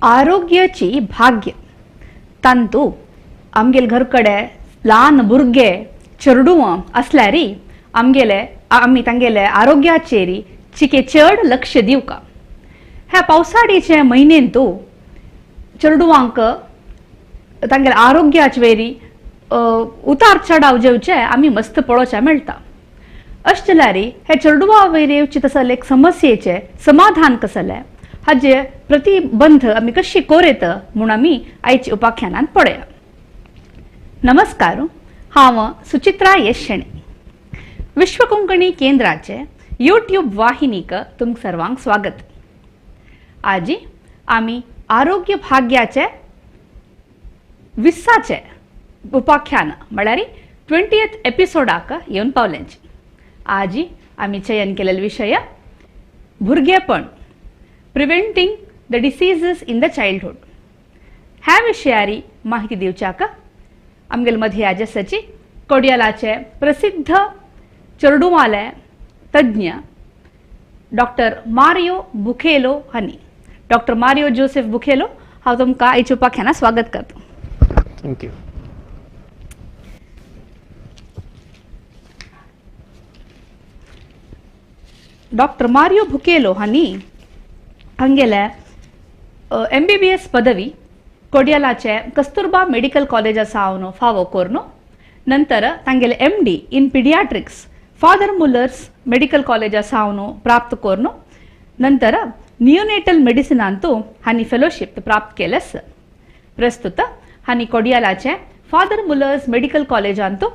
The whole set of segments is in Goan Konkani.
आरोग्याची भाग्य तांतू आमगेले घर कडेन ल्हान भुरगे चेडूं आसल्यार आमगेले आमी तांगेले आरोग्याचेर चिके चड लक्ष दिवका. ह्या पावसाडीचे म्हयन्यांतू चेडवांक तांगेले आरोग्याचे वेरी उतार चडाव जेवचे आमी मस्त पळोवचे मेळटा. अशें जाल्यार हे चेडवा वयर येवचे तसले एक समस्येचे समाधान कसले हाजे प्रतिबंध आमी कशी कोरेत म्हूण आमी आयच्या उपाख्यानांत पळया. नमस्कार, हांव सुचित्रा येशणे, विश्व कोंकणी केंद्राचे यूट्यूब वाहिनीक तुमकां सर्वांक स्वागत. आजी आमी आरोग्य भाग्याचे 20चे उपाख्यान म्हळ्यार 20th एपिसोडाक येवन पावल्यांची. आजी आमी चयन केलेलो विशय भुरगेपण, preventing the diseases in the childhood. ह्या विशयारी माहिती दिवच्याक आमगेले मदीं आज आसाची कोडियालाचे प्रसिद्ध चेडुवाले तज्ञ डॉक्टर मारियो बुखेलो हांणी. डॉक्टर मारियो जोसेफ बुखेलो, हांव तुमकां आयच्या उपाख्यानात स्वागत करता. Thank you. Doctor Mario बुकेलो हांणी हांगेले MBBS पदवी कोडियालाचे कस्तुरबा मेडिकल कॉलेजा सावन फावो करून नंतर तांगेले MD in paediatrics Father Muller's medical कॉलेजा सावन प्राप्त करून नंतर नियोनेटल मेडिसिनांतू हांणी फेलोशीप प्राप्त केलेस. प्रस्तुत हांणी कोडियालाचे फादर मुलर्स मेडिकल कॉलेजांतू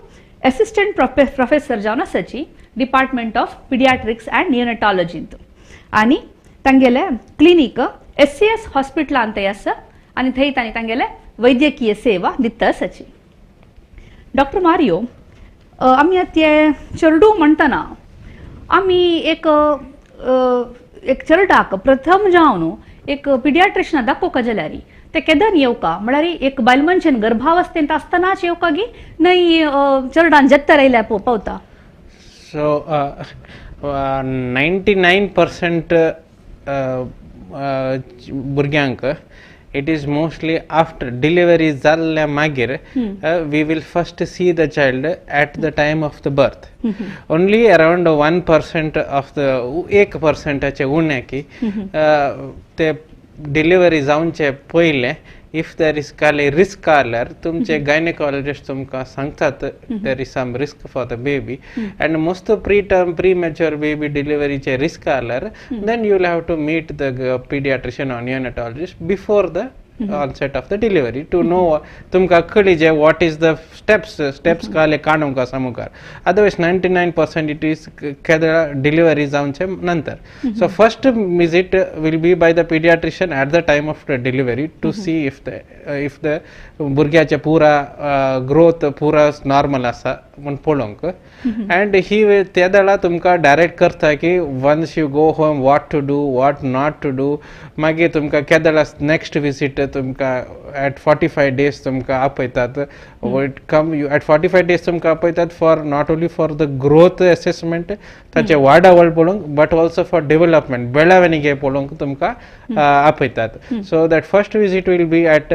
असिस्टंट प्रोफेसर जावन आसाची डिपार्टमेंट ऑफ पिडियाट्रिक्स अँड नियोनेटॉलॉजींत आनी तांगेले क्लिनीक SCS हॉस्पिटलांत आसा आनी थंय तांणी तांगेले वैद्यकीय सेवा दिता आसाची. डॉक्टर मारियो, आमी आतां ते चेडूं म्हणटना आमी एक एक चेरडाक प्रथम जावन एक पिडियाट्रिशना दाखोवका जाल्यार ते केदन येवका, म्हळ्यार एक बायल मनशेन गर्भावस्थेंत आसतनाच येवका गी न्हय चेरडान जेत्तर आयल्यार पावता? सो 99% भुरग्यांक it is mostly after delivery जाल्ल्या मागीर we will first see the child at the time of the birth. Only around 1% of the 1%चे उणें की ते डिलिव्हरी जावचे पयलें if there is Kale risk आल्यार तुमचे गायनेकॉलॉजिस्ट तुमकां सांगतात there is some risk for the baby. And most pre term pre mature baby डिलिव्हरीचे risk आल्यार then you will have to meet the paediatrician or neonatologist before the onset of the delivery to know तुमकां कळी जे what is the steps steps काले काडूंक आसा मुखार. अदरवायज 99% it is केदळा डिलिव्हरी जावचे नंतर. So first visit will be by the paediatrician at the time of the delivery to see if the भुरग्याचे पुरा ग्रोथ पुरा नॉर्मल आसा म्हूण पळोवंक. अँड ही ते वेळा तुमकां डायरेक्ट करता की once you go home what to do, what not to do. मागीर तुमकां केदळा नेक्स्ट विजीट तुमकां एट 45 डेज तुमकां आपयतात. कम you at 45 days तुमकां आपयतात for not only for the growth assessment ताचे वाडावळ पळोवंक बट ऑल्सो फॉर डेव्हलपमेंट बेळावणिगे पळोवंक तुमकां आपयतात. So that first visit will be at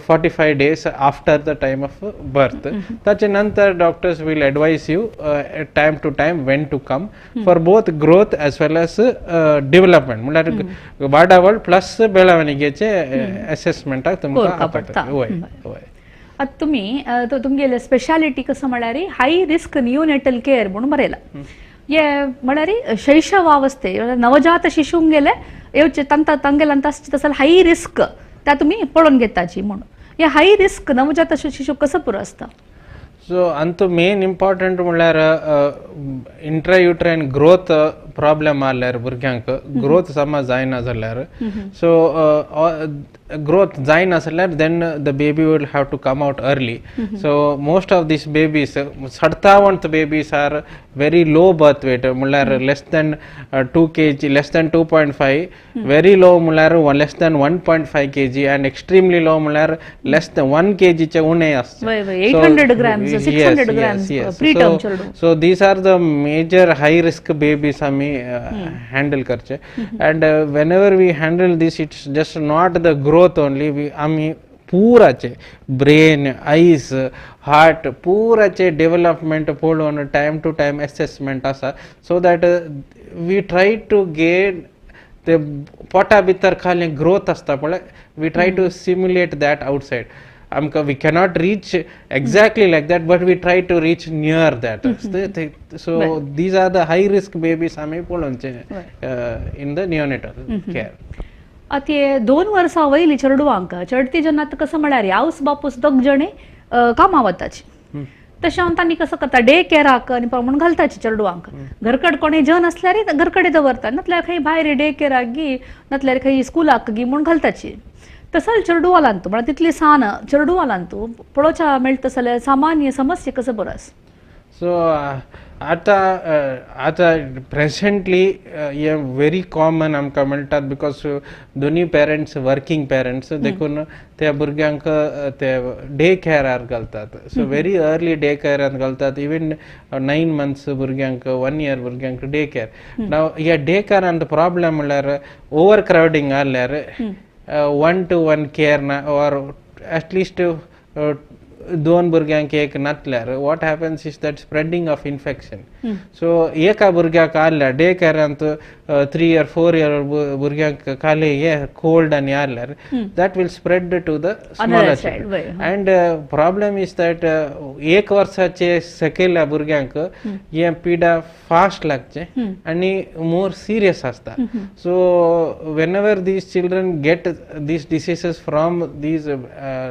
45 days after the time of birth. ताचे नंतर doctors will advise you time to time when to come for both growth as well as development म्हणल्यार वाडावळ प्लस बेळावणिगेचे असेसमेंटाक तुमकां आपयतात. वय वय. आतां तुमी तुमगेले स्पेशालिटी कसं म्हळ्यार हाय रिस्क नियोनेटल केअर म्हणून बरयला. हे म्हळ्यार शैशवावस्थे नवजात शिशूंक गेले येवचे तांकां तांगेले तसले हाय रिस्क त्या तुमी पळोवन घेताची म्हणून हे हाय रिस्क नवजात शिशू कसं पुरो आसता? सो अंतू मेन इम्पॉर्टंट म्हणल्यार इंट्रायुट्रायन ग्रोथ प्रॉब्लेम आल्यार भुरग्यांक ग्रोथ समज जायना जाल्यार, सो ग्रोथ जायना जाल्यार then the baby will have to come out early. So most of these babies, सडतावंत babies are very low birth weight, म्हणल्यार less than 2 kg, less than 2.5, very low म्हणल्यार less than 1.5 kg and extremely low म्हणल्यार लेस दॅन 1 केजीचे उणें आसता. वय वय, 800 grams, 600 grams preterm चेडूं. So these are the major high risk babies आमी हँडल करचे. And whenever we handle this, it's just not the growth. growth only आमी पुराचे ब्रेन, आयज, हार्ट पुराचे डेव्हलपमेंट पळोवन टायम टू टायम एसेसमेंट आसा, so that we try to gain ते पोटा भितर खाली ग्रोथ आसता पळय, we try to simulate that outside. आमकां we cannot reach exactly like that, but we try to reach near that. So these are the high risk babies आमी पळोवचे इन the neonatal care. आतां 2 वर्सां वयली चेडवांक चडती जेन्ना आतां कसं म्हळ्यार आवस बापूस दोग जणे कामां वताची, तशें हांव तांणी कसं करता डे केराक आनी म्हूण घालताची चेडवांक. घरकड कोणें जन आसल्यार घरकडे दवरता, नातल्यार खंय भायर डे केराक गी, नातल्यार खंय स्कुलाक गी म्हूण घालताची. तसं चेडवालांतू म्हळ्यार तितली सान चेडवालांतू पळोवच्या मेळटा जाल्यार सामान्य समस्या कसं बरो आसा? सो आतां आतां प्रेझेंटली हे व्हेरी कॉमन आमकां मेळटात, because दोनूय पेरंट्स वर्किंग पेरंट्स, देखून त्या भुरग्यांक ते डे केअरार घालतात. सो व्हेरी अर्ली डे केअरान घालतात, इवन 9 मंथ्स भुरग्यांक, 1 इयर भुरग्यांक डे केअर. नाव ह्या डे केअरान प्रॉब्लम म्हणल्यार ओवर क्रावडींग जाल्यार 1 to 1 care ना, ऑर एटलिस्ट 2 भुरग्यांक एक नातल्यार what happens is that spreading of infection. So एका भुरग्याक आल्यार डे केअरांत 3 इयर 4 इयर भुरग्यांक खाली हे कोल्ड आनी आल्यार that will spread to the smaller child. And problem is that 1 वर्साचे सकयल्या भुरग्यांक हे पिडा फास्ट लागचे आनी मोर सिरियस आसता. So whenever these children get these diseases from these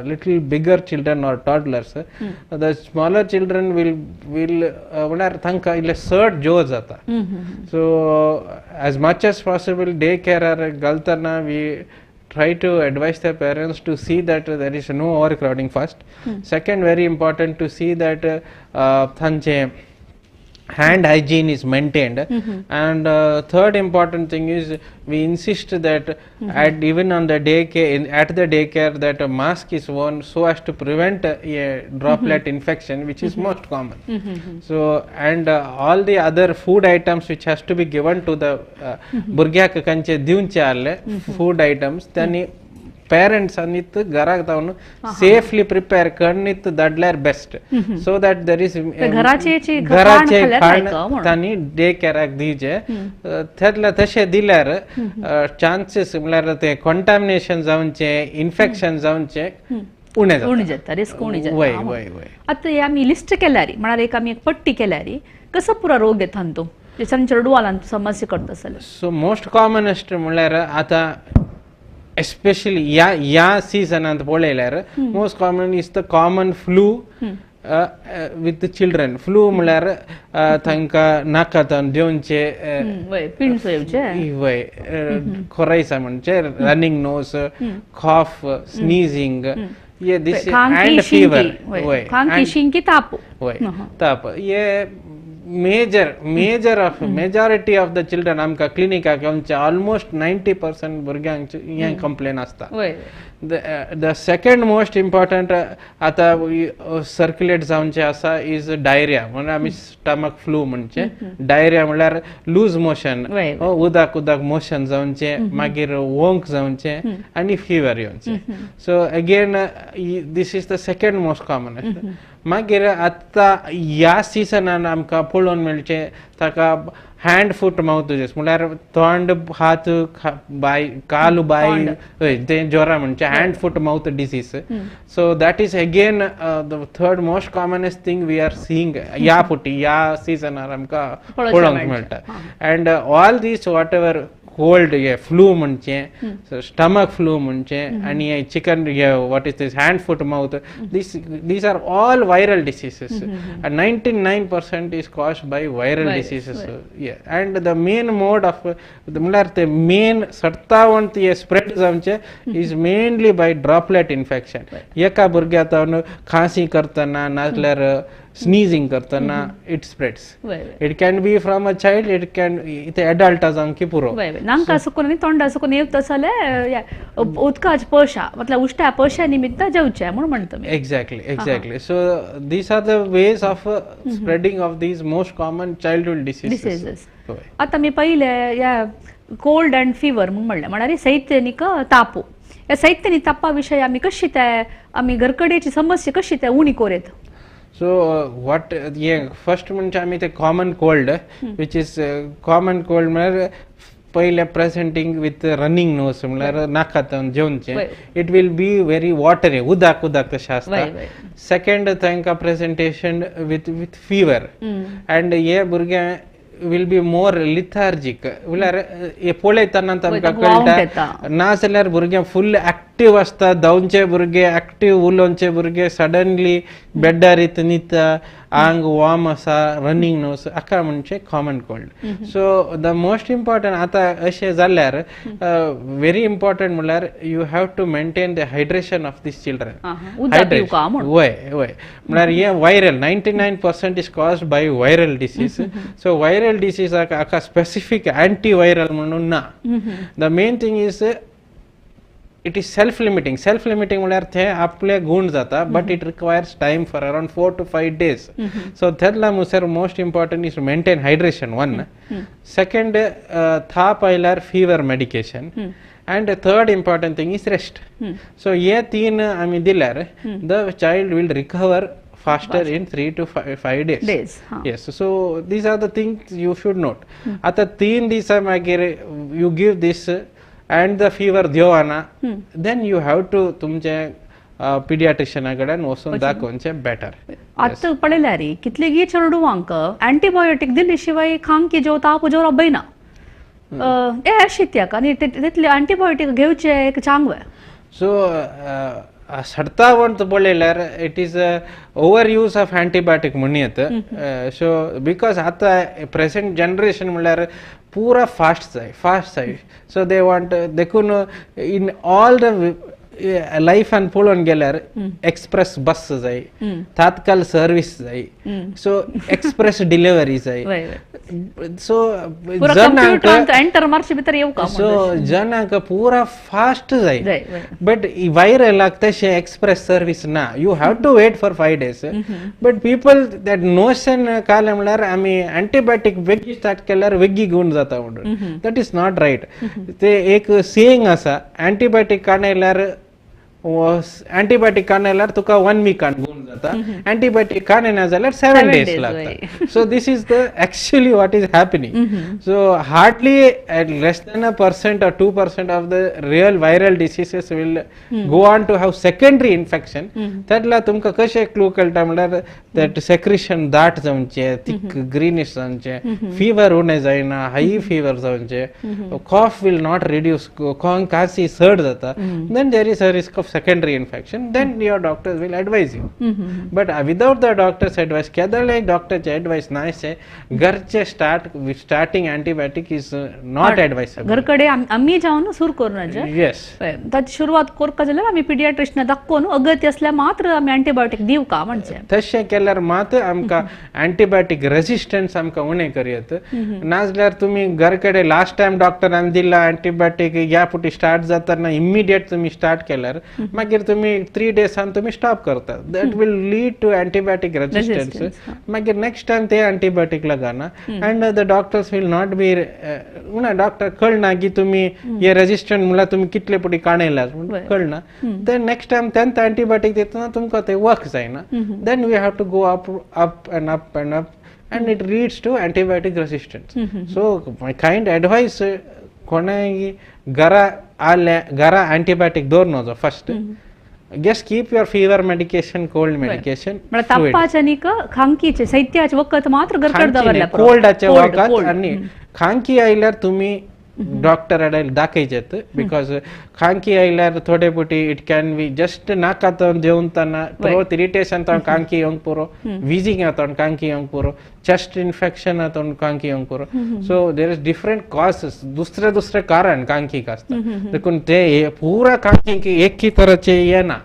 little bigger children or toddlers, the smaller children will म्हळ्यार तांकां इल्ले चड जोर जाता. So as much as possible day केअरार घालतना we try to advise the parents to see that there is no overcrowding first. Second, very important to see that तांचे hand hygiene is maintained. And third important thing is we insist that at even on the day care, at the daycare, that a mask is worn so as to prevent a droplet infection, which is most common. So and all the other food items which has to be given to the भुरग्याक कंचे दिवचे आले food items त्यांनी पेरेंट्स घराक जावन सेफली प्रिपेअर करणीत धाडल्यार best, so that there is घराचे खाण तांणी डे केअराक दिवचे. त्यातल्या तशें दिल्यार चान्सीस म्हणल्यार ते कॉन्टामिनेशन जावचे, इन्फेक्शन जावचे उणें जाता, रिस्क उणें जाता. वय वय वय. आतां आमी लिस्ट केल्यार म्हळ्यार एक आमी एक पट्टी केल्यार कसो पुरो रोग येता न्हू तो चेडवालांत समस्या करता जाल्यार? सो मोस्ट कॉमनेस्ट म्हणल्यार आतां एस्पेशली ह्या सिजनांत पळयल्यार most common is the common flu with children. Flu म्हणल्यार तांकां नाकांत देंवचे, वय खोरायसा म्हणजे रनिंग नोज, कॉफ, स्नीजिंग, हे this and fever, वय ताप, वय ताप. हे major major of majority of the children आमकां क्लिनिकाक येवचे ऑलमोस्ट 90% भुरग्यांक हें कंप्लेन आसता. The second most important आतां सर्क्युलेट जावचें आसा is diarrhoea, म्हणल्यार आमी स्टमक फ्लू म्हणचे. डायरिया म्हणल्यार लूज मोशन, उदक उदक मोशन जावचें, मागीर वोंक जावचें आनी फिवर येवचें. So again this is the second most common. मागीर आतां ह्या सिजनान आमकां पळोवन मेळचें ताका हँड फूट मावथ डिजीज, म्हणल्यार तोंड हात बाय काल बाय हय तें जोरा म्हणचे hand foot mouth disease. So that is again the third most commonest thing we are seeing ह्या फुटी ह्या सिजनार आमकां पळोवंक मेळटा. And all these whatever cold हे फ्लू म्हणचे, स्टमक फ्लू म्हणचे आनी हे चिकन हे what is this hand foot mouth, this these are all viral diseases. 99% is caused by viral diseases. And the main mode of म्हणल्यार ते मेन सत्तावन ते स्प्रेड जावचे is mainly by droplet infection. एका भुरग्या खांसी करतना नाजाल्यार स्नीजिंग करतना it spreads. It can be from a child, it can ते एडल्ट जावंक की पुरो. नांका सुकून आनी तोंडा सुकून येवता जाल्यार उदकाच पशा मतलब उश्ट्या पशा निमित्त जेवचें म्हूण म्हणटा. Exactly exactly. So these are the ways of spreading of these most common childhood diseases. आतां मी पयलें ह्या कोल्ड अँड फिवर म्हूण म्हणलें, म्हळ्यार सैत्यनीक तापू ह्या साहित्य तापा विशय आमी कशी ते आमी घरकडेची समस्या कशी ते उणी कोरेत? सो what हे फर्स्ट म्हणजे आमी ते common cold, which is common cold म्हळ्यार पयले प्रेजेंटींग विथ रनिंग नोज, म्हळ्यार नाकांत जेवचे, it will be very watery, उदक उदक तशें आसता. सेकंड तांकां presentation with fever and हे भुरगे will be more लिथार्जीक, म्हळ्यार हे पळयतना तांकां कळटा. नाजाल्यार भुरगे फुल एक्टीव आसता, धांवचे भुरगे एक्टीव, उलोवचे भुरगे सडनली बेड्डार येत न्हिदता, आंग वॉर्म आसा, रनिंग नोज, हाका म्हणजे common cold. So the most important आतां अशें जाल्यार व्हेरी इम्पॉर्टंट म्हणल्यार you have to maintain the hydration of this children. वय वय म्हळ्यार हे viral 99% is caused by viral disease. So viral डिसीजाक हाका स्पेसिफीक अँटी व्हायरल म्हणून ना. The main thing is it is self limiting. Self limiting म्हळ्यार ते आपले गूण जाता, but it requires time for around 4 to 5 days. So तेदला मुसर most important is maintain hydration one, second थाप आयल्यार fever medication, and third important thing is rest. So हे तीन आमी दिल्यार the child will recover faster in 3 to 5 days. Yes, so these are the things you should note. आता 3 दिसा मागीर you give this and the fever देवना, then you have to तुमचे पिडियाट्रिशियना कडेन वचून दाखोवचें बेटर. आतां पळयल्यार कितलेगी चेडवांक अँटीबायोटीक दिली शिवाय खांकी जेव ताप जेव रबयना हे अशें कित्याक आनी तितले अँटीबायोटीक घेवचे एक चांगवे. सो सडता पळयल्यार it is over use of antibiotic म्हणयत. So because आतां प्रेझेंट जनरेशन म्हणल्यार पुरा फास्ट जाय, फास्ट जाय. सो they want देखून इन ऑल the लायफान पळोवन गेल्यार एक्सप्रेस बस जाय, तात्काल सर्वीस जाय, सो एक्सप्रेस डिलिव्हरी जाय. सो सो जनांक पुरा फास्ट जाय, बट व्हायरलाक तशें एक्सप्रेस सर्वीस ना. You have to wait for 5 days. But people that notion कालें म्हणल्यार आमी अँटीबायोटीक बेगी स्टार्ट केल्यार बेगी गूण जाता म्हणून, that is not right. ते एक सेईंग आसा, अँटीबायोटीक काडल्यार अँटीबायोटीक काडल्यार तुका 1 वीकान गूण जाता, अँटीबायोटीक काडना जाल्यार 7 days लागता. So this is the actually what is happening. So hardly less than 1% or 2% of the real viral diseases will go on to have secondary infection. Tetla तुमकां कशें क्लू कळटा म्हणल्यार that secretion दाट जावचें, थिक ग्रीनिश जावचें, फिवर उणें जायना, हाय फिवर जावचें, कॉफ will not reduce, खांसी चड जाता, then there is a risk of secondary infection, then your doctors will advise you. But without the doctor's advice, केदळे डॉक्टरचे advice नायसे घरचे starting antibiotic is not advisable. घरकडे आमी जावन सुरू करूं. येस, ताची सुरवात करपा जाल्यार आमी पिडियाट्रिशियन दाखोवन अगत्य असल्यार मात्र आमी अँटीबायोटीक दिवका म्हणजे तशें केल्यार मात आमकां अँटीबायोटीक रेजिस्टन्स आमकां उणें करयत. नाजाल्यार तुमी घर कडेन लास्ट टायम डॉक्टरान दिला अँटीबायोटीक ह्या फावटी स्टार्ट जातना इमिडिएट तुमी स्टार्ट केल्यार मागीर तुमी 3 डेसान तुमी स्टॉप करता, that will lead to antibiotic resistance. मागीर नेक्स्ट टायम ते अँटीबायोटीक लागना and the doctors will not be म्हणा डॉक्टर कळना की तुमी हे रेजिस्टंट म्हणल्यार तुमी कितले फावटी काणयल्यार कळना. Then next time तेंत अँटीबायोटीक दितना तुमकां ते वर्क जायना, then we have to go up up and up and up and it leads to antibiotic resistance. So my kind advice कोणाय घरा आल्या घरा antibiotic दवरनो first, just keep your fever medication, cold medication. तापाचे आनी खांकीचे शैत्याचे वखद मात्र घरकड दवरल्यार कोल्डाचे वखद आनी खांकी आयल्यार तुमी डॉक्टर कडेन दाखयचेत, because खांकी आयल्यार थोडे फावटी it can be just नाकांत जेवतना थ्रोट इरिटेशन जावन खांकी येवंक पुरो, विजिंग जाता खांकी येवंक पुरो, चेस्ट इन्फेक्शन जाता खांकी येवंक पुरो. So there is different causes, दुसरे दुसरे कारण खांकीक आसता, देखून ते पुरा खांकी एकी तराचे येना,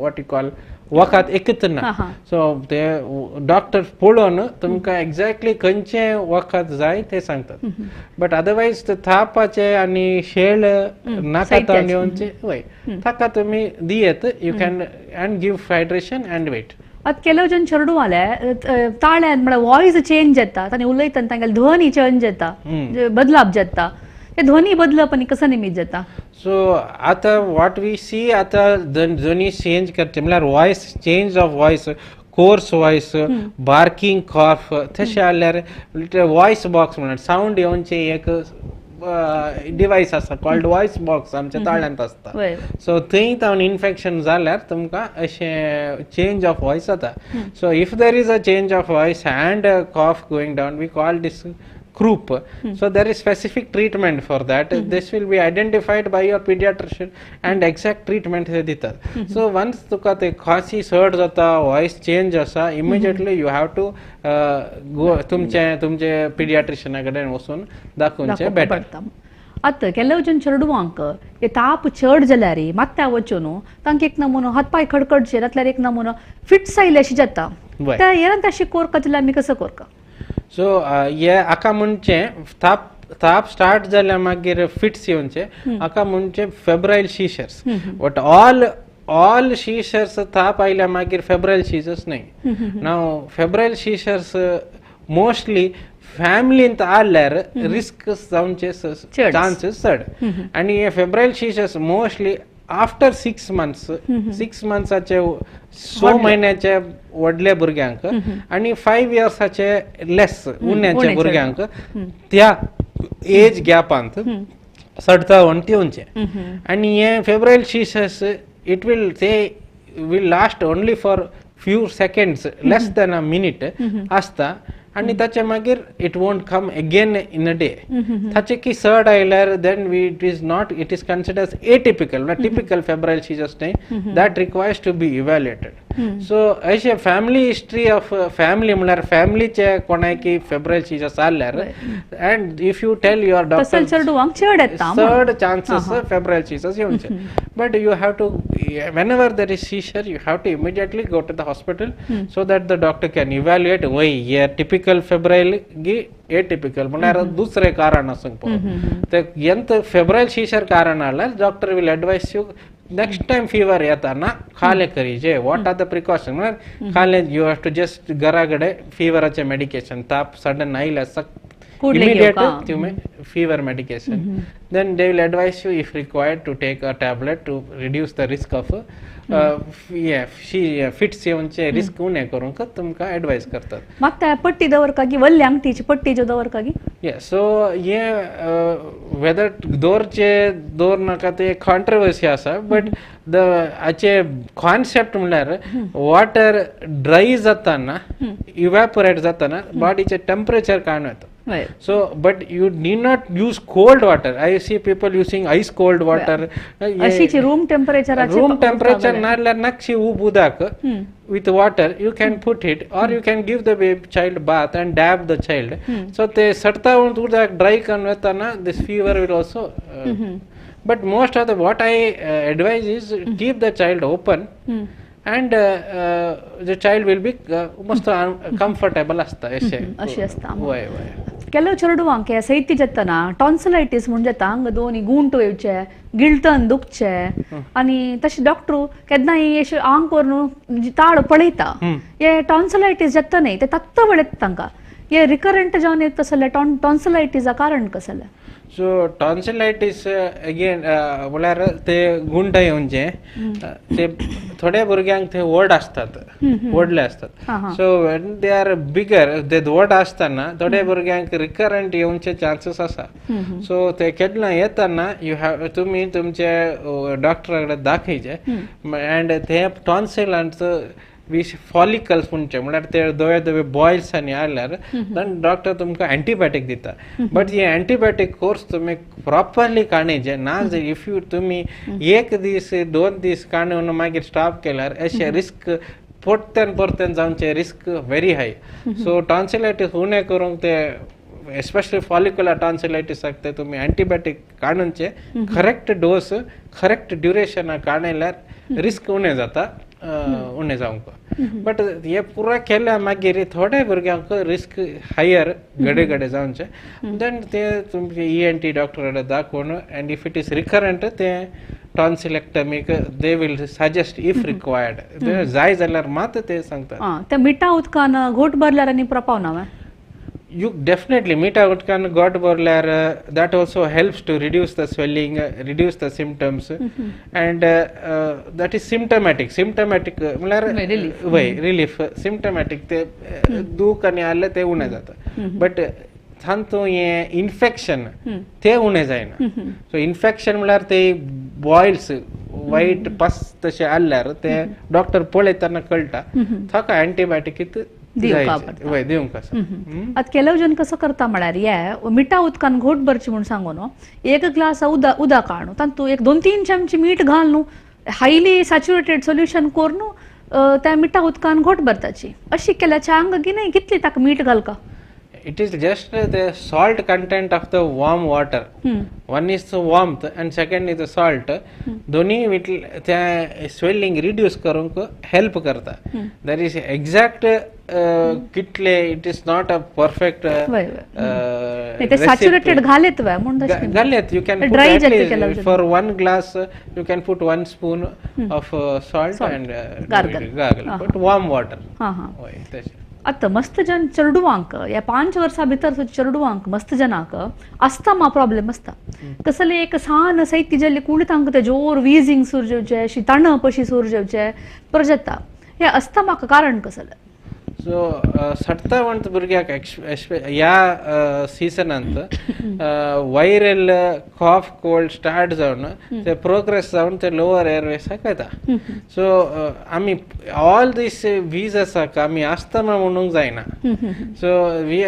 what you call वखद एकच ना. सो ते डॉक्टर पळोवन तुमकां एक्झॅक्टली खंयचें वखद जाय तें सांगतात. बट अदरवायज थापाचे आनी शेळ नाका येवचे वय ताका तुमी दियत, you can and give hydration and wait. आतां ಕೆಲವು जन चेडवाले ताळ्यान म्हळ्यार वॉयस चेंज जाता, तांणी उलयतना तांगेले ध्वनी चेंज जाता, बदलाप जाता, ते ध्वनी बदलप आनी कसो निमीत जाता? सो आतां what we सी आतां ध्वनी चेंज करचे म्हळ्यार voice change of voice, coarse voice, barking cough तशें जाल्यार वॉयस बॉक्स म्हणल्यार सावंड येवचे एक डिवायस आसा कॉल्ड वॉयस बॉक्स आमच्या ताळ्यांत आसता. सो थंय तावन इन्फेक्शन जाल्यार तुमकां अशें चेंज ऑफ वॉयस जाता. So if there is a change of voice and cough going down, we call this croup. So there is specific treatment for that. This will be identified by your pediatrician and exact treatment हे दितात. So once तुका ते खांसी चड जाता, वॉयस चेंज आसा, immediately you have to go तुमचे तुमचे पिडियाट्रिशना कडेन वचून दाखोवचें बेटर. आतां केलव जन चेडवांक हे ताप चड जाल्यार मात्या वचून तांकां एक नमुनो हातपाय खडखडचे नातल्यार एक नमुनो फिट्स आयले अशें जाता, त्या येरान तशें कोरका जाल्यार आमी कसो कोरका? सो हे हाका म्हणचे ताप ताप स्टार्ट जाल्यार मागीर फिट्स येवचे हाका म्हणचे febrile seizures. But all all seizures ताप आयल्या मागीर फेब्रायल शिजर्स न्हय. नाव फेब्रायल शिजर्स मोस्टली फॅमिलींत आल्यार रिस्क जावचे चान्सीस चड. आनी हे febrile seizures mostly after 6 months, 6 मंथ्साचे 6 म्हयन्याचे व्हडल्या भुरग्यांक आनी 5 इयर्साचे लेस उण्याचे भुरग्यांक त्या एज गॅपांत सडता वणटी येवचे. आनी हे फेब्रायल शिजर्स it will ते will last only for few seconds, less than a minute आसता. आनी ताचे मागीर it won't come again in a day. ताचे की चड आयल्यार then we it is not, it is considered atypical, म्हळ्यार टिपिकल फेब्रायल शिजर्स न्हय, that requires to be evaluated. So अशें फॅमिली हिस्ट्री ऑफ फॅमिली म्हळ्यार फॅमिलीचे कोणाकी फेब्रायल शिजर्स आल्यार and if you tell your doctor चड चान्सीस फेब्रायल शिजर्स येवचे. But you have to, whenever there is seizure you have to immediately go to the hospital so that the doctor can evaluate वय हे टिपिकल फेब्रायल गी एटिपिकल म्हळ्यार दुसरें कारण आसूंक पळय. ते एंत फेब्रायल शिजर कारण आल्यार doctor will advise you next time fever येताना खाले करीजे, what are the precaution म्हळ्यार खाले you have to just घरा कडेन फिवराचें मेडिकेशन, ताप सडन आयल्यार इमिडिएट तुमी fever medication, then they will advise you if required to take a tablet to reduce the risk of fits येवचे रिस्क उणें करूंक तुमकां एडवायज करतात. म्हाका पट्टी दवरका की व्हडली आंगठीची पट्टी ज्यो दवरका की? सो हे वेदर दवरचे दवर नाका ते कॉन्ट्रवर्सी आसा, बट the हाचे कॉन्सेप्ट म्हणल्यार वॉटर ड्राय जाताना इव्हॅपोरेट जाताना बॉडीचें टेम्परेचर काण वता. So, but you need not use cold water. I see people using ice cold water. अशीची room temperature. Room temperature नाल्यार नक्षी उब उदक with water you can put it, or you can give the baby child bath and dab the child. So ते सडता उदक ड्राय करून वतना this fever will also. But most of the what I advise is keep the child open. And the child will be most comfortable आसता अशें अशें आसता. वय वय केलो चेडवांक हे सैती जातना टॉन्सिलायटीस म्हूण जाता, हांगा दोन गुंट येवचे, गिळटन दुखचे आनी तशें डॉक्टर केन्नाय अशें आंग करून ताळ पळयता, हे टॉन्सिलायटीस जाता न्हय ते तत्त पळयता तांकां, हे रिकरंट जावन येता जाल्यार टॉन्सिलायटीसा कारण कसलें? सो टॉन्सिलायटीस अगेन म्हळ्यार ते गुंट येवचे ते थोड्या भुरग्यांक ते व्हड आसतात, व्हडले आसतात. So when they are bigger ते व्हड आसतना थोड्या भुरग्यांक रिकरंट येवचे चान्सीस आसा. सो ते केन्ना येताना you have तुमी तुमचे डॉक्टरा कडेन दाखयचे अँड ते टॉन्सिलांचो विश फॉलिकल्स म्हणचे म्हळ्यार ते धवे धवे बॉयल्स आनी आयल्यार then doctor तुमकां एंटीबायोटीक दिता. बट हे एंटीबायोटीक कोर्स तुमी प्रॉपरली काडचे ना, if you तुमी एक दीस 2 दीस काडून मागीर स्टॉप केल्यार अशें रिस्क परत्यान परत्यान जावचे risk very high. So tonsillitis उणें करूंक ते एस्पेशली फॉलिकुलर टॉन्सिलायटीसाक ते तुमी एंटीबायोटीक काडूनचे करेक्ट डोस करेक्ट ड्युरेशनाक काडल्यार रिस्क उणें जाता, उणें जावंक. बट हे पुरा केल्या मागीर थोड्या भुरग्यांक रिस्क हायर घडे घडे जावचे, देन ते तुमचे ENT doctor कडेन दाखोवन and if it is recurrent ते टॉन्सिलेक्टमीक they will suggest if required, जाय जाल्यार मात ते सांगतात. त्या मिठा उदकान घोट भरल्यार आनी प्रपाव ना? You definitely मिठा उदकान गोट भरल्यार that also helps to reduce the swelling, reduce the symptoms, and that is symptomatic. Symptomatic म्हणल्यार relief. वय, रिलीफ सिम्टमॅटीक, ते दूख आनी आहले ते उणें जाता, बट तांतू हें इन्फेक्शन ते उणें जायना. सो इन्फेक्शन म्हणल्यार ते बॉयल्स, वायट पस तशें आहल्यार ते डॉक्टर पळयतना कळटा, ताका एंटीबायोटीक दिवंक पडटा. वय, दिवंक आसा. आतां ಕೆಲವು जन कसो करता म्हळ्यार हे मिठा उदकान घोट भरची म्हूण सांगू न्हू, एक ग्लास उदक हाडू, तातूंत एक दोन तीन चमचे मीठ घाल न्हू, हायली सॅच्युरेटेड सोल्युशन करून त्या मिठा उदकान घोट भरताची. अशी केल्याच्या अंग की नाही कितली ताका मीठ घालका? It is just the salt content of the warm water. One is the warmth and second is the salt. दोन्ही त्या स्वेलिंग रिड्यूस करूंक हेल्प करता. There is exact कितले, it is not a perfect. ते सॅच्युरेटेड घालेत वय म्हूण. घालेत, you can dry. For one glass you can put one spoon of salt and gargle. Gargle, but warm water. वय, तशें. आतां मस्त जन चेडवांक, ह्या 5 वर्सां भितर चेडवांक मस्त जनांक अस्थमा प्रॉब्लेम आसता. कसले एक सान सैती जाल्ली कुणी तांकां ते जोर विजींग सुरू जावचे, अशी ताणप अशी सुरू जावचे परत जाता. ह्या अस्थमाक कारण कसलें? सो सट्टा म्हणटा भुरग्याक ह्या सिजनांत वायरल कॉफ कोल्ड स्टार्ट जावन ते प्रोग्रेस जावन ते लोअर एअरवेसाक वयता. सो आमी ऑल दीस वीज आसा, आमी आस्थमा म्हणूंक जायना. सो वी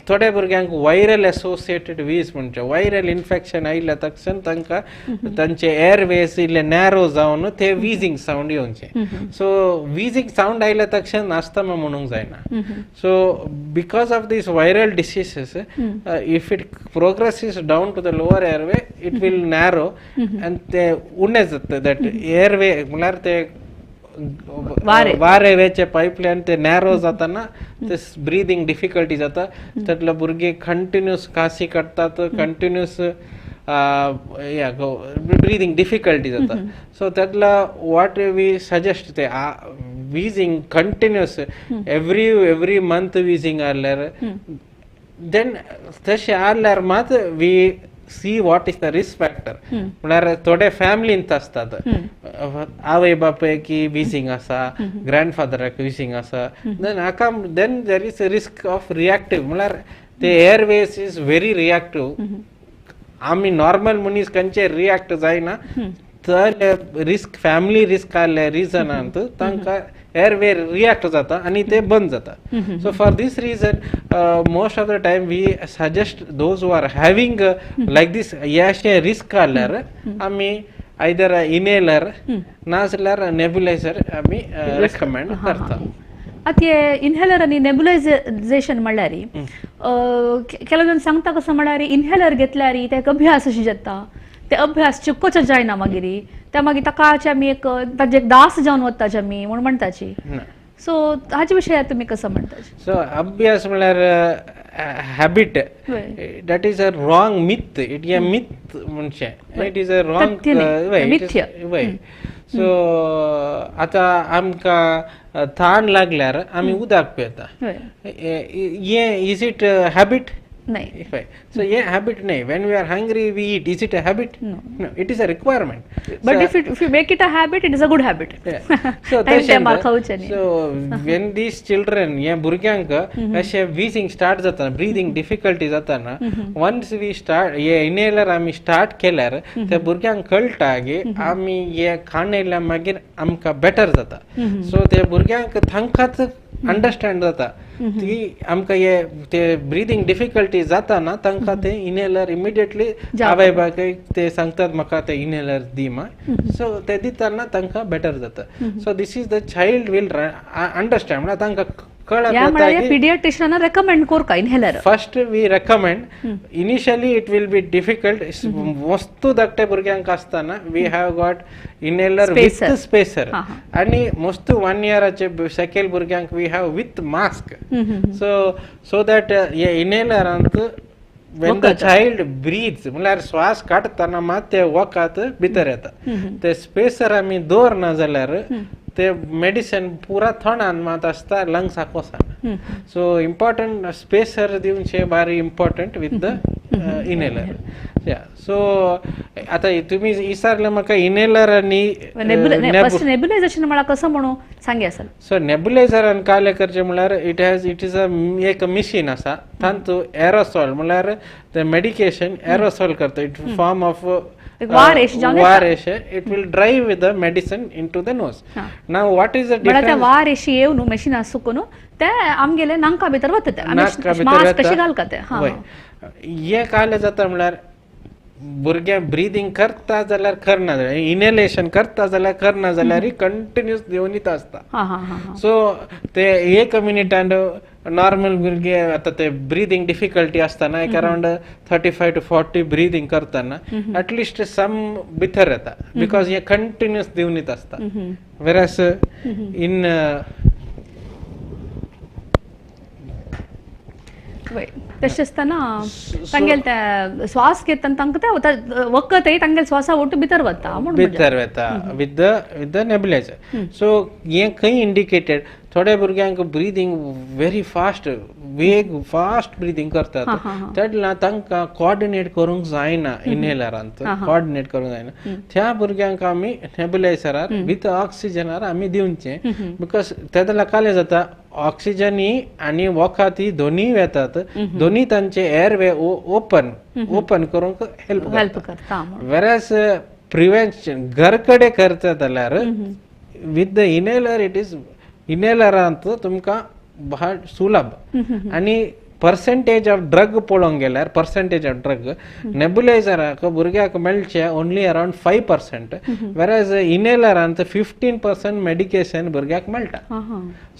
थोड्या भुरग्यांक वायरल एसोसिएटेड वीज म्हणचे वायरल इन्फेक्शन आयिल्ल्या तक्षण तांकां तांचे एअरवेज इल्ले नॅरो जावन ते विजींग सावंड येवचे. सो विजींग सावंड आयल्या तक्षण आस्थमा म्हणूंक जायना. So because of these viral diseases, if it progresses down to the lower airway, it will narrow and ते उणें जाता. That airway म्हळ्यार ते वारे. वारे वेचे पायपलायन ते नॅरो जाताना ते ब्रिदींग डिफिकल्टी जाता. तातले भुरगीं कंटिन्यूस कासी काडटात, कंटिन्यूस ब्रिदींग डिफिकल्टी जाता. सो तातला what we suggest, ते wheezing continuous every month wheezing आहल्यार, then तशें आहल्यार मात we see what is the risk factor. म्हळ्यार थोडे फॅमिलींत आसतात, आवय बापायक विजींग आसा, ग्रँड फादराक विजींग आसा, then हाका then there is risk of reactive, म्हळ्यार ते एअरवेज is very reactive. आमी नॉर्मल मनीस खंयचे रिएक्ट जायना, तर रिस्क फॅमिली रिस्क आहले रिजनांत तांकां एअरवे रिएक्ट जाता आनी ते बंद जाता. So for this reason, most of the time we suggest those who are having like this, हे अशें रिस्क आहल्यार आमी आयदर इनहेलर नाजाल्यार नेबुलायझर आमी रेकमेंड करता. आतां हे इनहेलर आनी नेबुलायझेशन म्हणल्यार ಕೆಲವು जण सांगता कसं म्हणल्यार इनहेलर घेतल्यार ते एक अभ्यास अशी जाता, ते अभ्यास चुकोच जायना, मागीर त्या मागीर ताका आमी एक ताजे एक दास जावन वताचे आमी म्हूण म्हणटाची. सो हाचे विशयार तुमी कसं म्हणटाची? सो अभ्यास म्हळ्यार habit, that is a wrong myth. It a myth म्हणचे it is a wrong. मिथ्य. वय. सो आतां आमकां ताण लागल्यार आमी उदक पियेता, हें is it habit? नाही. So ये habit nahi. When we are hungry we eat. Is it a habit? No. No, it is a requirement. But so, if you make it a habit, it is a good habit. Yeah. So time time खावचें न्ही. So when these children, हे भुरग्यांक अशें wheezing start जाता, ब्रीदिंग डिफिकल्टी जाता ना, वन्स we start हे इनहेलर आमी स्टार्ट केल्यार त्या भुरग्यांक कळटा की आमी हे खाण येयल्या मागीर आमकां बेटर जाता. सो ते भुरग्यांक तांकांच अंडरस्टँड जाता ती आमकां हे ते ब्रिदींग डिफिकल्टी जाता ना, तांकां ते इनहेलर इमिडिएटली आवय बापायक ते सांगतात म्हाका ते इनहेलर दी मा. सो ते दितना तांकां बेटर जाता. So this is the child will understand, म्हळ्यार तांकां कळत वता. पिडियाट्रिशियनान रेकमेंड करका inhaler? First we recommend. Initially it will be difficult. मस्तू धाकट्या भुरग्यांक आसतना we have got inhaler with spacer, आनी मस्तू 1 इयराचे सकयल भुरग्यांक we have with mask. So that हे इनहेलरांत when the child breathes, म्हळ्यार श्वास काडटना मात ते वखद भितर येता. ते स्पेसर आमी दवरना जाल्यार ते मेडिसन पुरा थोंडान मात आसता लंग्साक वचना. सो इम्पॉर्टंट स्पेसर दिवचें बारी important with the inhaler. So आता तुम्ही विचारलं म्हाका इनहेलर आनी फर्स्ट नेब्युलायझेशन म्हळ्यार कसं म्हणून सांगे असल. सो नेब्युलायझरान काय करचें म्हळ्यार it is a एक मिशीन आसा तातूंत एरोसॉल म्हळ्यार ते मेडिकेशन एरोसॉल करता. It form of वार एशे it will drive the medicine into the nose. Now what is the difference? वार एशी येवन मशीन आसूं न्हू ते आमगेले नाका भितर वता, मास्क कशें घालता ते. हें काय जाता म्हळ्यार भुरगें ब्रिदींग करता जाल्यार करना जाल्यार इनहेलेशन करता जाल्यार करना जाल्यार कंटिन्यूस दिवनीत आसता. सो ते एक मिनिटान नॉर्मल भुरगे आतां ते ब्रिदींग डिफिकल्टी आसतना एक अरावंड 35 to 40 breathing करतना एटलिस्ट सम भितर येता because हे कंटिन्यूस दिवनीत आसता. वेरास इन तशें आसतना तांगेले ते श्वास घेतना तांकां ते वखदय तांगेले श्वासा ओटू भितर वता म्हूण भितर वता with the nebuliser. सो हें खंय इंडिकेटेड थोड्या भुरग्यांक ब्रिदींग व्हेरी फास्ट वेग फास्ट ब्रिदींग करतात तेन्ना तांकां कॉर्डिनेट करूंक जायना, इनहेलरांत कॉर्डिनेट करूंक जायना. त्या भुरग्यांक आमी नेब्युलायझरार विथ ऑक्सिजनार आमी दिवचें because तेन्ना काय जाता ऑक्सिजनूय आनी वखदूय दोनूय वेतात, दोनूय तांचे एअरवे ओपन ओपन करूंक हेल्प करता. वेरास प्रिवेन्शन घर कडेन करता जाल्यार with the inhaler it is इनहेलरांत तुमकां भाड सुलभ आनी पर्सेंटेज ऑफ ड्रग पळोवंक गेल्यार पर्सेंटेज ऑफ ड्रग नेब्युलायझराक भुरग्याक मेळचें ओन्ली अरावंड 5%, वेराज इनहेलरांत 15% मेडिकेशन भुरग्याक मेळटा.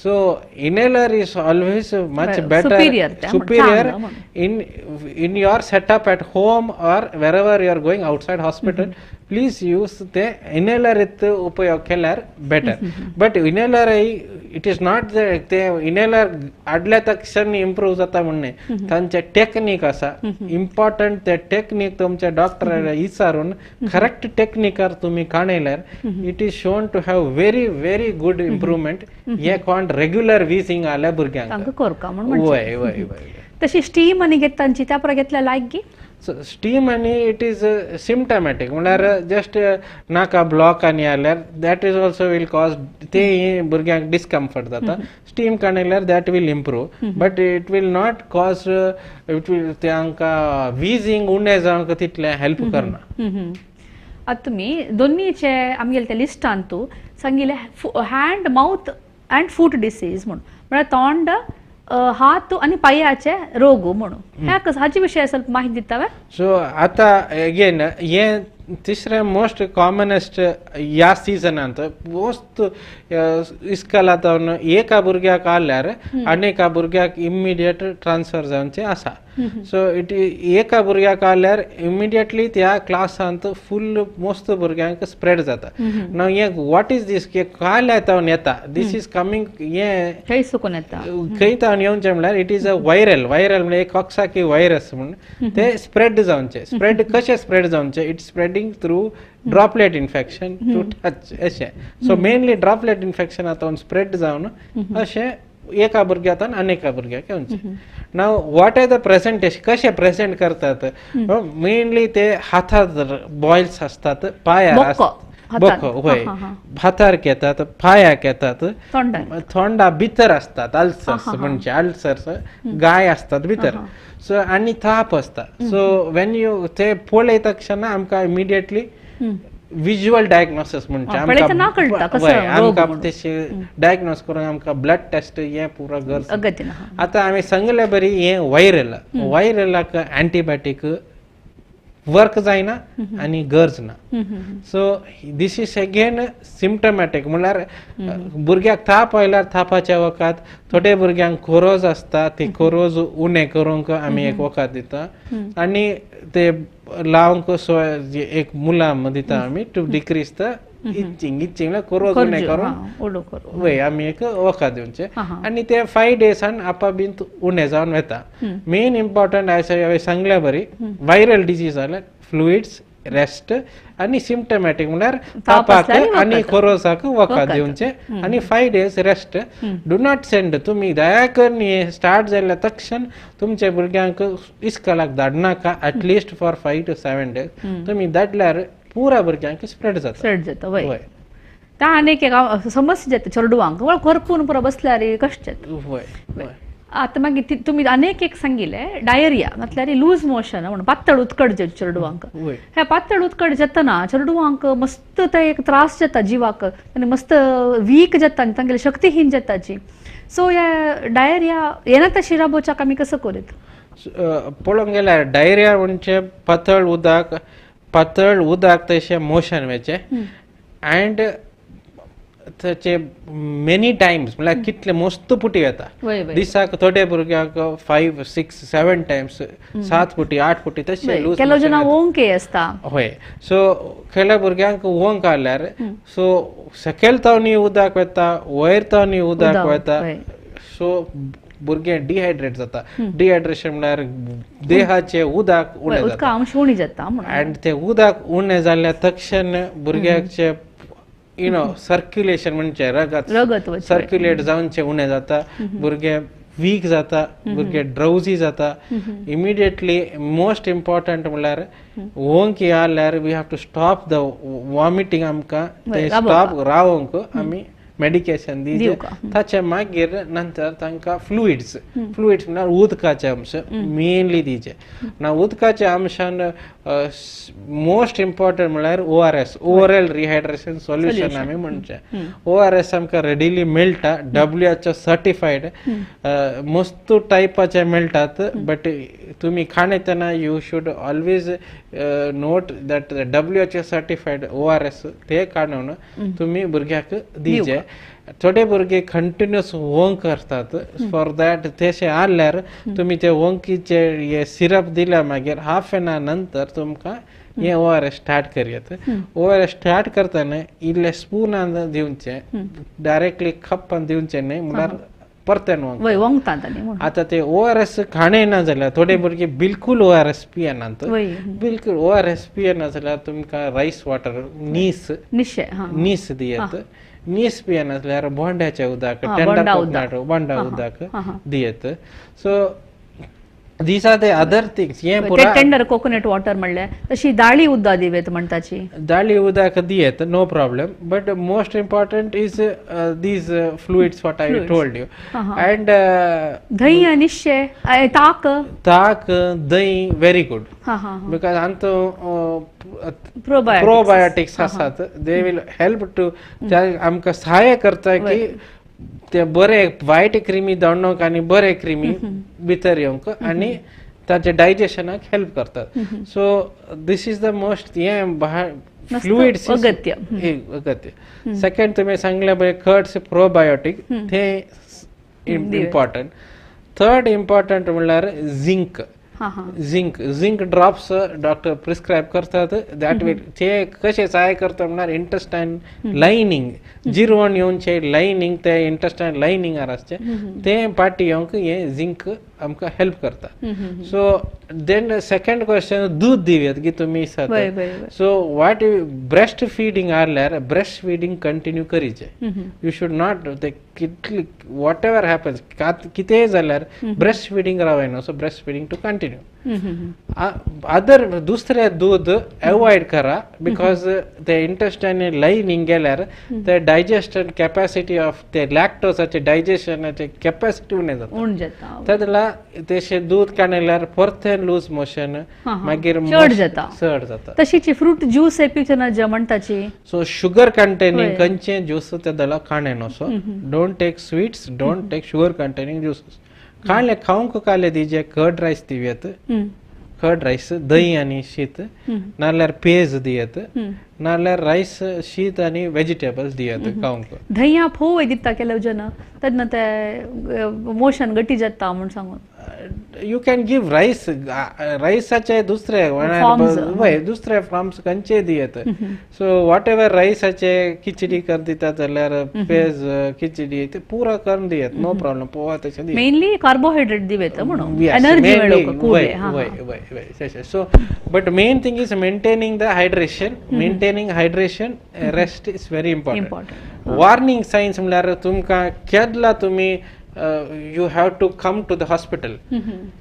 So inhaler is always much better superior in your setup at home or wherever you are going outside hospital. Please use ते इनहेलर उपयोग केल्यार better. But inhaler it is not ते इनहेलर हाडल्या तक्षण इम्प्रूव जाता म्हण न्हय, तांचे टेक्नीक आसा इम्पॉर्टंट. ते टेक्नीक तुमच्या डॉक्टरा विचारून करेक्ट टेक्निकार तुमी काणयल्यार it is shown to have very very good improvement. हे कोण रेग्युलर विजींग आल्या भुरग्यांक वय वय वय. तशी स्टीम आनी घेता तांची त्या परत घेतल्या लायक गी स्टीम आनी it is symptomatic म्हळ्यार जस्ट नाका ब्लॉक आनी आल्यार that is also will cause ते भुरग्यांक डिस्कम्फर्ट जाता. स्टीम काडल्यार that will improve but it will not cause it will तांकां विजींग उणें जावंक तितलें हेल्प करना. आतां तुमी दोनीचे आमगेले त्या लिस्टांतू सांगिल्लें hand mouth and foot disease म्हूण, म्हळ्यार तोंड हात आनी पांयाचे रोग म्हणून ह्या हाचे विशय ಸ್ವಲ್ಪ माहिती दिता वे. सो आतां अगेन हें तिसरें मोस्ट कॉमनेस्ट ह्या सिजनांत मोस्ट इस्कॉलांत एका भुरग्याक आल्यार आनी एका भुरग्याक इमिडिएट ट्रान्सफर जावचें आसा. सो it एका भुरग्याक आल्यार इमिडिएटली त्या क्लासांत फूल मोस्ट भुरग्यांक स्प्रेड जाता. नाव हें what is दीस काल्या तावन येता this is coming हें खंय सुकून येता खंय तावन येवचें म्हणल्यार it is a viral viral म्हणल्यार एक कॉक्साकी व्हायरस म्हूण ते स्प्रेड जावचें. स्प्रेड कशें स्प्रेड जावचें it spreading through droplet infection to touch अशें. सो मेनली ड्रॉपलेट इन्फेक्शन आतां स्प्रेड जावन अशें एका भुरग्यांतल्यान आनी एका भुरग्याक येवचें. Now what are the presentation कशें प्रेजेंट करतात मेनली ते हातार बॉयल्स आसतात पांयार बोको वय हातार येतात पांयाक येतात तोंडा भितर आसतात अल्सर्स म्हणजे अल्सर्स गाय आसतात भितर. सो आनी ताप आसता. सो when you ते पळयता क्षणा आमकां इमिडिएटली विज्युअल डायग्नोसिस म्हणजे आमकां तशें डायग्नोस करून आमकां ब्लड टेस्ट हें पुरो गरज. आतां आमी सांगले बरी हें व्हायरल व्हायरलाक एंटीबायोटीक वर्क जायना आनी गरज ना. So this is again symptomatic म्हणल्यार भुरग्याक ताप आयल्यार तापाचें वखद, थोडे भुरग्यांक खोरोज आसता ती खोरोज उणें करूंक आमी एक वखद दिता आनी ते लावंक एक मुलाम दिता आमी to decrease the itching itching म्हळ्यार खोरोज उणें करून वय आमी एक वखद दिवचें आनी ते 5 डेसान आपा बीन उणें जावन वता. मेन इम्पॉर्टंट आसा हांवें सांगल्या बरी व्हायरल डिजीज जाल्यार फ्लुइड्स रेस्ट आनी सिम्टमॅटीक म्हळ्यार तापाक आनी खोरोसाक वखद दिवचें आनी 5 days rest. Do not send. तुमी दया करून हे स्टार्ट जाल्ल्या तक्षण तुमच्या भुरग्यांक इस्कॉलाक धाडनाका at least for 5 to 7 days. तुमी धाडल्यार पुरा भुरग्यांक स्प्रेड जाता. स्प्रेड जाता वय. ता आनीक एक समस्या जाता चेडवांक करपून पुरो बसल्यार कश्ट जाता. वय. आतां मागीर तुमी आनीक एक सांगिल्लें डायरिया म्हटल्यार लूज मोशन म्हणून पातळ उदकट जाता चेडवांक. ह्या पातळ उदकट जातना चेडवांक मस्त ते एक त्रास जाता जिवाक आनी मस्त वीक जाता आनी तांगेली शक्तीहीन जाताची. सो ह्या डायरिया येना तशी राबोवच्याक आमी कसो करीत? पळोवंक गेल्यार डायरिया म्हणजे पातळ उदक, पातळ उदक तशें मोशन वचें अँड ताचे मेनी टायम्स म्हळ्यार कितले मस्त पुटी येता दिसाक. थोडे भुरग्यांक 5, 6, 7 टायम्स, 7 पुटी 8 पुटी तशें लूज. ओंके आसता. हय. सो केल्या भुरग्यांक ओंक आल्यार सो सकयल तावनी उदक वता, वयर तावनी उदक वता. सो भुरगें डिहायड्रेट जाता. डिहायड्रेशन म्हळ्यार देहाचें उदक उणें जाता अंश जाता आनी तें उदक उणें जाल्ल्या तक्षण भुरग्याचें you know circulation म्हणजे रगत सर्क्युलेट जावचें उणें जाता, भुरगें वीक जाता, भुरगें ड्रावजी जाता. इमिडिएटली मोस्ट इम्पॉर्टंट म्हणल्यार ओंकी आल्यार we have to stop the vomiting. आमकां तें स्टॉप रावोंक आमी मेडिकेशन दिवचें. ताचे मागीर नंतर तांकां फ्लुइड्स, फ्लुइड्स म्हणल्यार उदकाचे अंश मेनली दिवचे ना. उदकाच्या अंशान मोस्ट इम्पॉर्टंट म्हणल्यार ORS, oral rehydration solution आमी म्हणचें. ORS आमकां रेडिली मेळटा, WHO certified, मस्त टायपाचे मेळटात. बट तुमी खाणेतना you should always note that WHO certified ORS ते काडून तुमी भुरग्याक दिवचे. थोडे भुरगे कंटिन्युअस ओंक करतात, फॉर that तशें आल्यार तुमी ते ओंकीचे हे सिरप दिल्या मागीर हाफ एन आवर नंतर तुमकां हे ORS start करयात. ORS start करतना इल्ले स्पूनान दिवचें, डायरेक्टली कप्पान दिवचें न्हय, म्हळ्यार परतेन वोंकतात. आतां ते ORS खाणें ना जाल्यार थोडे भुरगे बिलकूल ORS पियेनात. बिलकूल ORS पियेना जाल्यार तुमकां रायस वॉटर, नीस नीस दियत. नीस पियेना जाल्यार बोंड्याचें उदक, टेंडर कोकोनट बोंडा उदक दियत. So these are the other things. हे पुरा टेंडर कोकोनट वॉटर म्हणल्यार तशी दाळी उदक दिवेत म्हणटाची. दाळी उदक दियत, no problem. But most important is these fluids what I told you. And धंय आनी शे ताक, ताक दही व्हेरी गुड, because हातूंत प्रोबायोटिक्स आसात. They will help to आमकां सहाय्य करता की ते बरे वायट क्रिमी दवरूंक आनी बरे क्रिमी भितर येवंक आनी ताचे डायजेशनाक हेल्प करतात. So this is the most हें फ्लुइड्स अगत्य अगत्य. सेकंड तुमी सांगलें पळय कर्ड्स प्रोबायोटीक, तें इम्पॉर्टंट. थर्ड इम्पॉर्टंट म्हणल्यार zinc. Zinc, zinc drops doctor prescribe करतात. That will ते कशें सहाय करता म्हणल्यार इंटेस्टायन लायनींग, जिरवण येवचें लायनींग, ते इंटेस्टायन लायनिंगार आसचें तें पाटी येवंक हें झिंक आमकां हेल्प करता. सो then second question, दूद दिवयात की तुमी सात. सो what breast feeding आहल्यार ब्रेस्ट फिडींग कंटिन्यू करीचें. You should not ते कितली what ever happens, कितेंय जाल्यार ब्रेस्ट फिडींग रावयना. So breast feeding to continue. Other दुसरे दूद अवॉयड करा, because ते इंटेस्टायन लायनींग गेल्यार ते डायजेशन कॅपॅसिटी ऑफ ते लॅक्टोसाचे डायजेशनाचे कॅपॅसिटी उणें जाता. तेदला तशें दूद काडल्यार परतें लूज मोशन मागीर चड जाता, चड जाता. तशीच फ्रूट ज्यूस पिवचे म्हणटाची. सो शुगर कंटेनिंग खंयचे ज्यूस तेदला काडे न्हू. So don't take sweets, don't take sugar containing juices. काडले खावंक काले दिजे कर्ड रायस दिवयात, कर्ड रायस दही आनी शीत, नाल्यार पेज दियत, नाल्यार रायस शीत आनी वेजिटेबल्स दियत खावंक. धंया फोव दिता केले जन तेन्ना ते मोशन गटी जाता म्हूण सांगून. You can give rice, रायसाचे दुसरे Forms. वय, दुसरे फॉर्म्स खंयचे दियत. सो what ever रायसाचे खिचडी कर दिता जाल्यार, पेज, खिचडी ते पुरा करून दियत, नो प्रॉब्लम. पोहा तशें दियत. मेनली कार्बोहायड्रेट दिवेत म्हणून Yes, energy mainly, मेळोवंक वय, कुवे. हा. वय वय वय तशें. So but main thing is maintaining the hydration, maintaining hydration, rest is very important. Important. Warning science म्हणल्यार तुमकां केदला तुमी you have to come to the hospital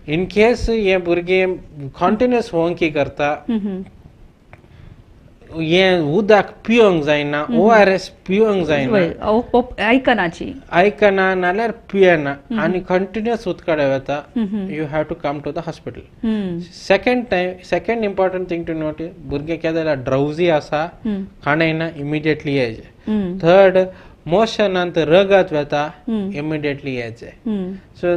in case हे भुरगें कंटिन्युअस वोंकी करता, हें उदक पिवंक जायना, ओआरएस पिवंक जायना. वय, आयकनाची. आयकना नाल्यार पियेना आनी कंटिन्युअस उदकाडे वता, you have to come to the hospital. Second time, second important thing to note, भुरगें केदें जाल्यार ड्रावजी आसा, खाणयना, इमिडिएटली येयचें. थर्ड, मोशनांत रगत वता, इमिडिएटली येयचें. सो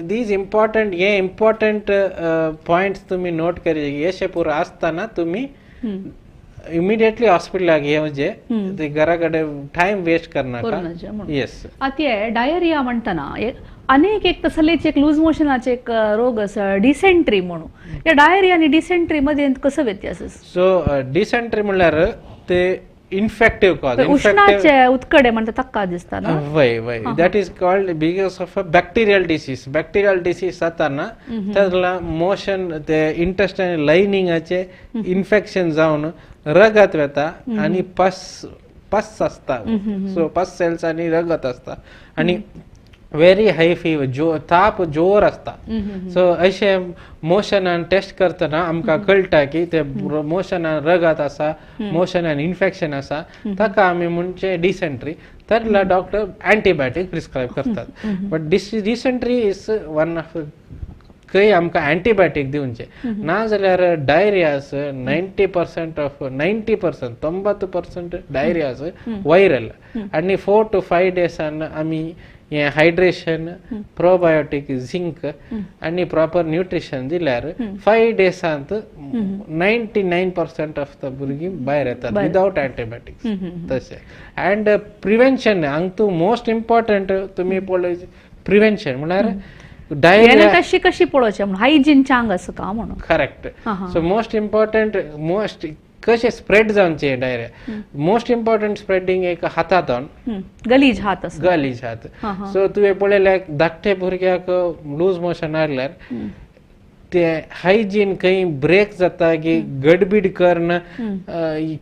these important, हे इम्पॉर्टंट पॉयंट्स तुमी नोट करी. अशें पुरो आसतना तुमी इमिडिएटली हॉस्पिटलाक येवचे, ते घरा कडेन टायम वेस्ट करनाका. करनाचे म्हणून. येस. आतां हे डायरिया म्हणटना अनेक एक तसलेच एक लूज मोशनाचे एक रोग आसा, डिसेंट्री म्हणून. या डायरिया आनी डिसेंट्री मध्ये कसो व्यत्यास आसा? सो डिसेंट्री म्हणल्यार ते इन्फेक्टिव्ह कॉज. उष्णाचे उत्कडे म्हणटा ताका दिसता ना? वय वय, that is called because of a bacterial disease. Bacterial disease जाता ना, ताका मोशन, ते इंटेस्टायन लायनिंगाचे इन्फेक्शन जावन रगत वता आनी पस पस आसता. सो पस सेल्स आनी रगत आसता आनी वेरी हाय फिवर, जो ताप जोर आसता. सो अशें मोशनान टेस्ट करतना आमकां कळटा की ते मोशनान रगत आसा, मोशनान इन्फेक्शन आसा. ताका आमी म्हणजे डिसेंट्री. तर डॉक्टर अँटीबायोटीक प्रिस्क्रायब करतात. But dysentery is one of खंय आमकां अँटीबायोटीक दिवचे ना जाल्यार diarrhoeas 90% of 90%, 90% diarrhoeas viral आनी 4 टू 5 डेसान आमी हें हायड्रेशन, प्रोबायोटीक, झिंक आनी प्रॉपर न्यूट्रिशन दिल्यार 5 डेसांत 99% ऑफ the भुरगीं भायर येतात विदावट अँटीबायोटिक्स. तशें अँड प्रिवेन्शन हांगा तूं मोस्ट इम्पॉर्टंट तुमी पळय, प्रिवेन्शन म्हळ्यार डायरिया कशी कशी पळोवचें म्हणून, हायजीन चांग आसा का म्हणून. Correct. So most important, most कशें स्प्रेड जावचें डायरिया, मोस्ट इम्पॉर्टंट स्प्रेडिंग एक हातांत. गलीज हात आसा. गलीज हात. सो तुवें पळयल्यार धाकटे भुरग्याक लूज मोशन आसल्यार ते हायजीन खंय ब्रेक जाता की गडबीड करून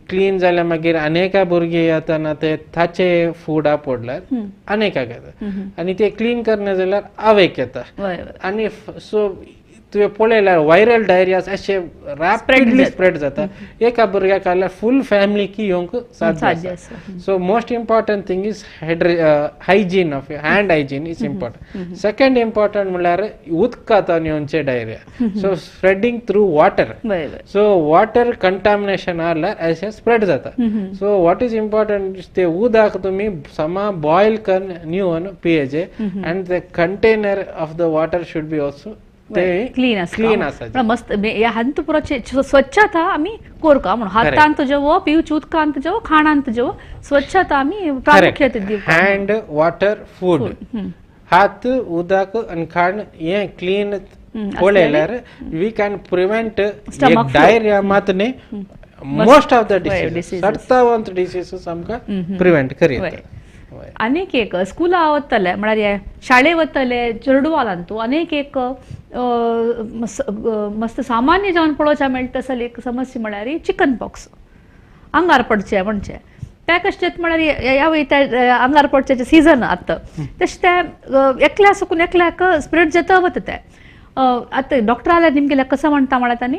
क्लीन जाल्यार मागीर अनेका भुरगीं येताना ते ताचे फूड पडल्यार अनेकाक येता आनी ते क्लीन करना जाल्यार आवयक येता. वय वय आनी सो तुवें पळयल्यार व्हायरल डायरिया अशें रॅपिडली स्प्रेड जाता. एका भुरग्याक आल्यार फूल फॅमिलीक येवंक साध्य साध्य आसा. आसा. So most important thing is hygiene of hand, hygiene is important. Second important म्हणल्यार उदकांत येवचे diarrhoea, so spreading through water. वय वय सो वॉटर कंटामिनेशन आल्यार अशें स्प्रेड जाता. सो what is important, ते उदक तुमी समा बॉयल करून निवन पियेचे and the container of the water should be also ते क्लीन आसता. क्लीन आसा. म्हळ्यार मस्त ह्या हांत पुरो स्वच्छता आमी कोरका म्हणून, हातांत जेवो, पिवचे उदकांत जेवो, खाणांत जेवो, स्वच्छता आमी प्रामुख्यते दिवपा. हँड, वॉटर, फूड, हात, उदक आनी खाण हें क्लीन पळयल्यार we can prevent Stomach flu. Diarrhoea मात न्ही, most of the diseases, diseases. सत्तावंत diseases आमकां प्रिवेंट करी वय. आनीक एक स्कुला वतले, म्हळ्यार हे शाळे वतले चेडवां तूं अनेक एक मस्त सामान्य जावन पळोवच्या मेळटा तसली एक समस्या म्हळ्यार चिकन पॉक्स, आंगार पडचें म्हणचे. ते कशें जाता म्हळ्यार ह्या वय त्या आंगार पडच्याचे सिजन आतां, तशें ते एकल्या सुकून एकल्याक स्प्रेड जाता वता. ते आतां डॉक्टराल्या निमगेल्या कसं म्हणटा म्हळ्यार तांणी